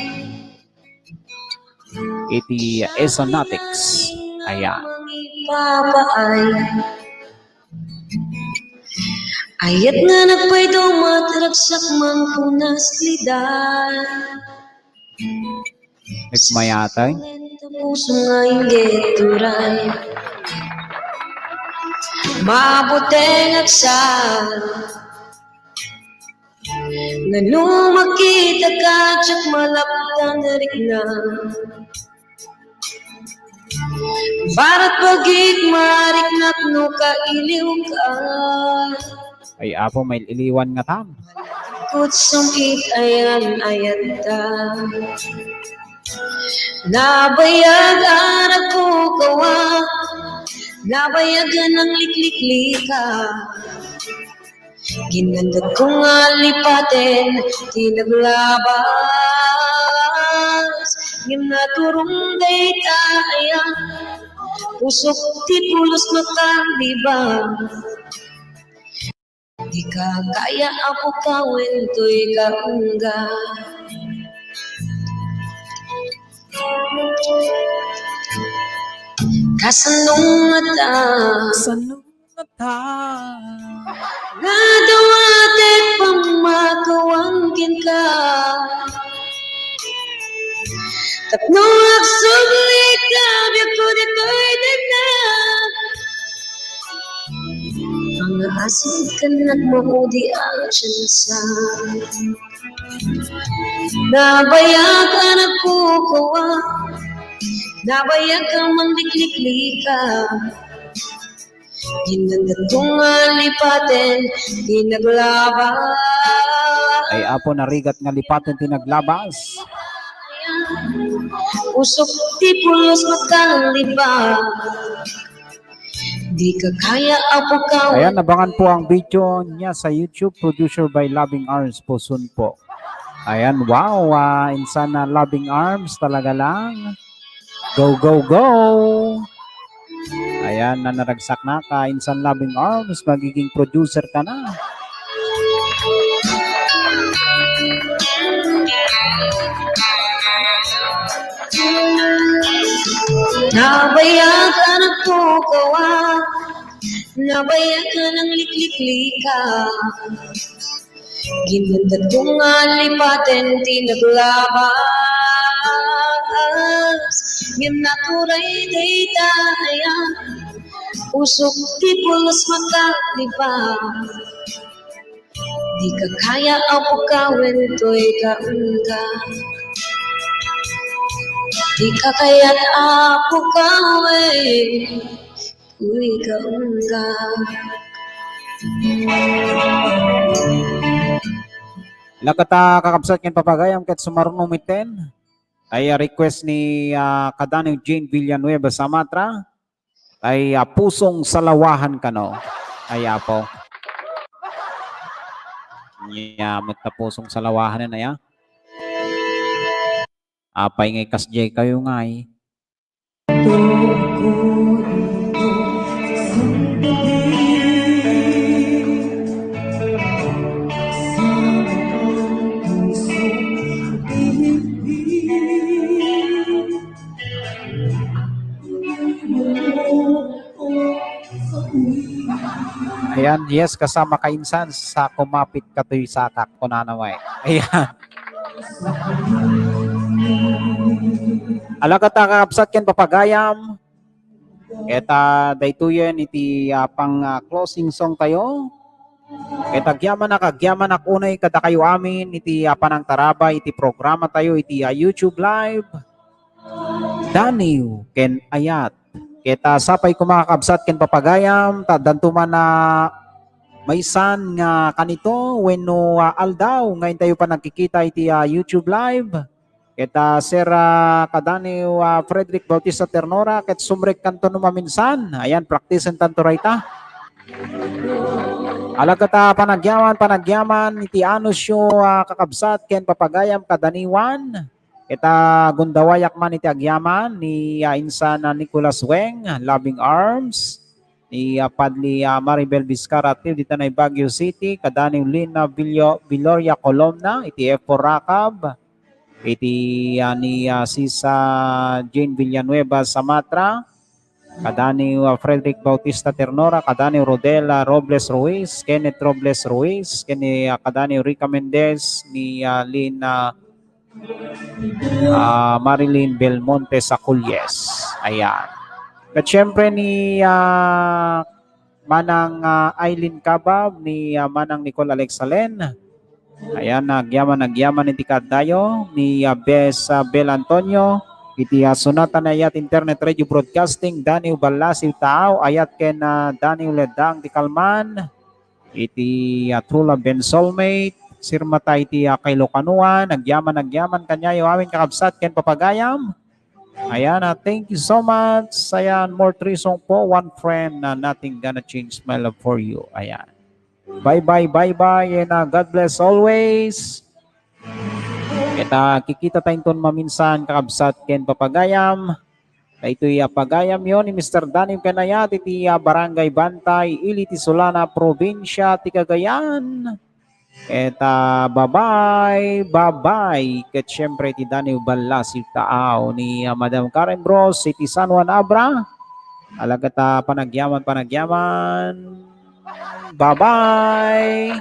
Iti Esonatics. Ayan. Mangipapaay. Ayat nga nagpaydaw met, ragsak man kunas lidan. Nagmayatay. Puso nga inggit turay. Mabutengak sa Ngano makitaka, diak malaptan rikna. Barat bagik mariknak no kailiwka. Ay, Apo, mail-iliwan nga tam. Kutsum it ayan-ayatta. Nabayag a nagkukawa, nabayag a nanglikliklika. Ginandatko nga lipaten ti naglabas, ngem naturom dayta aya, pusok ti pulos makalibak. Dika kaya a pukawen toy kaungga. Kasano ngata? Kasano ngata? Nga dawatek pammakawang kenka. Tapno agsubli ka, biagko ditoy dayta. Mga asin ken nagmaudi a tsansa. Nabayag a nagkukuwa, nabayag a manglikliklika. Ginandatko nga lipaten ti naglabas. Ay, Apo, narigat nga lipaten ti naglabas. Pusok ti pulos makalibak. Di ka kaya, Apo, ka. Ayan, abangan po ang video niya sa YouTube, producer by Loving Arms po, soon po. Ayan, wow, ah, insan na Loving Arms, talaga lang. Go, go, go! Ayan, nanaragsak na ka, insan Loving Arms, magiging producer ka na. Nabayag a nagkukuwa, nabayag a nanglikliklika. Ginandatko nga lipaten ti naglabas, ngem naturay dayta aya, pusok ti pulos makalibak. Di ka kaya a pukawen toy kaungga. Di ka kaya a pukawen toy kaungga. Lakata, kakabsat ken papagayam ket sumaruno miten. Ay, ah, request ni, ah, Kadani Jane Villanueva Samatra. Ay, ah, pusong salawahan kano. Ay, Apo. Nia met ta pusong salawahan na ya. Apay ngay kasdiay kayo ngay? Ayan, yes, kasama ka insan sa kumapit katoy sakak, kunana may. Ayan. Alagad ta kakabsat ken papagayam, ket, ah, daytoyen iti, ah, pang, ah, closing song tayo. Ket agyamanak, agyamanak unay kadakayo amin iti, ah, panangtarabay iti programa tayo iti, ah, YouTube Live. Daniw ken Ayat. Ket, ah, sapay koma kakabsat ken papagayam, ta addanto man a maysan nga kanito wenno, ah, aldaw nga intayo panagkikita iti, ah, YouTube Live. Ket, ah, Sir, ah, kadaniw, ah, Frederick Bautista Ternora, ket sumrekkanto no maminsan. Ayan, practice-entanto dayta. Alagad ta panagyaman, panagyaman iti anusyo, ah, kakabsat ken papagayam kadaniwan. Ket, ah, gundawayak man iti agyaman ni, ah, insan a Nicolas Weng, Loving Arms, ni, ah, Padli, ah, Maribel Vizcarra, Tew, dita na Baguio City, kadaniw Lina Villo-, Viloria Columna, iti F four Rakab, iti, ah, ni, ah, Sisa Jane Villanueva Samatra, kadaniw, ah, Frederick Bautista Ternora, kadaniw Rodela Robles Ruiz, Kenneth Robles Ruiz, ken ni, ah, kadaniw Rica Mendez, ni, ah, Lin, ah, ah, Marilyn Belmonte Saculles. Ayan. Ket siyempre ni, ah, Manang, ah, Aileen Cabab, ni, ah, Manang Nicole Alexalen. Ayan, nagyaman, nagyaman iti kaaddayo, ni, ah, Bes, ah, Bel Antonio, iti, ah, Sonata ni Ayat Internet Radio Broadcasting, Daniw Ballasiw Taaw, Ayat ken, ah, Daniw Ledang ti Kalman, iti, ah, True Love and Soulmate, sirmata iti, ah, Kailokanuan, nagyaman, nagyaman kaniayo amin kakabsat ken papagayam. Ayan, ah, thank you so much. Ayan, more three song po, one friend na nothing gonna change my love for you. Ayan. Bye-bye, bye-bye, and, ah, God bless always. Ket, ah, kikita ta inton maminsan, kakabsat ken papagayam. Daytoy, ah, pagayamyo ni Mister Daniw ken Ayat iti, ah, Barangay Bantay, Ili ti Solana, Probinsya ti Cagayan. Ket, ah, bye-bye, bye-bye. Ket siyempre, ti Daniw Ballasiw Taaw ni, ah, Madam Karen Bros, iti San Juan Abra. Alagad ta panagyaman, panagyaman. Bye-bye.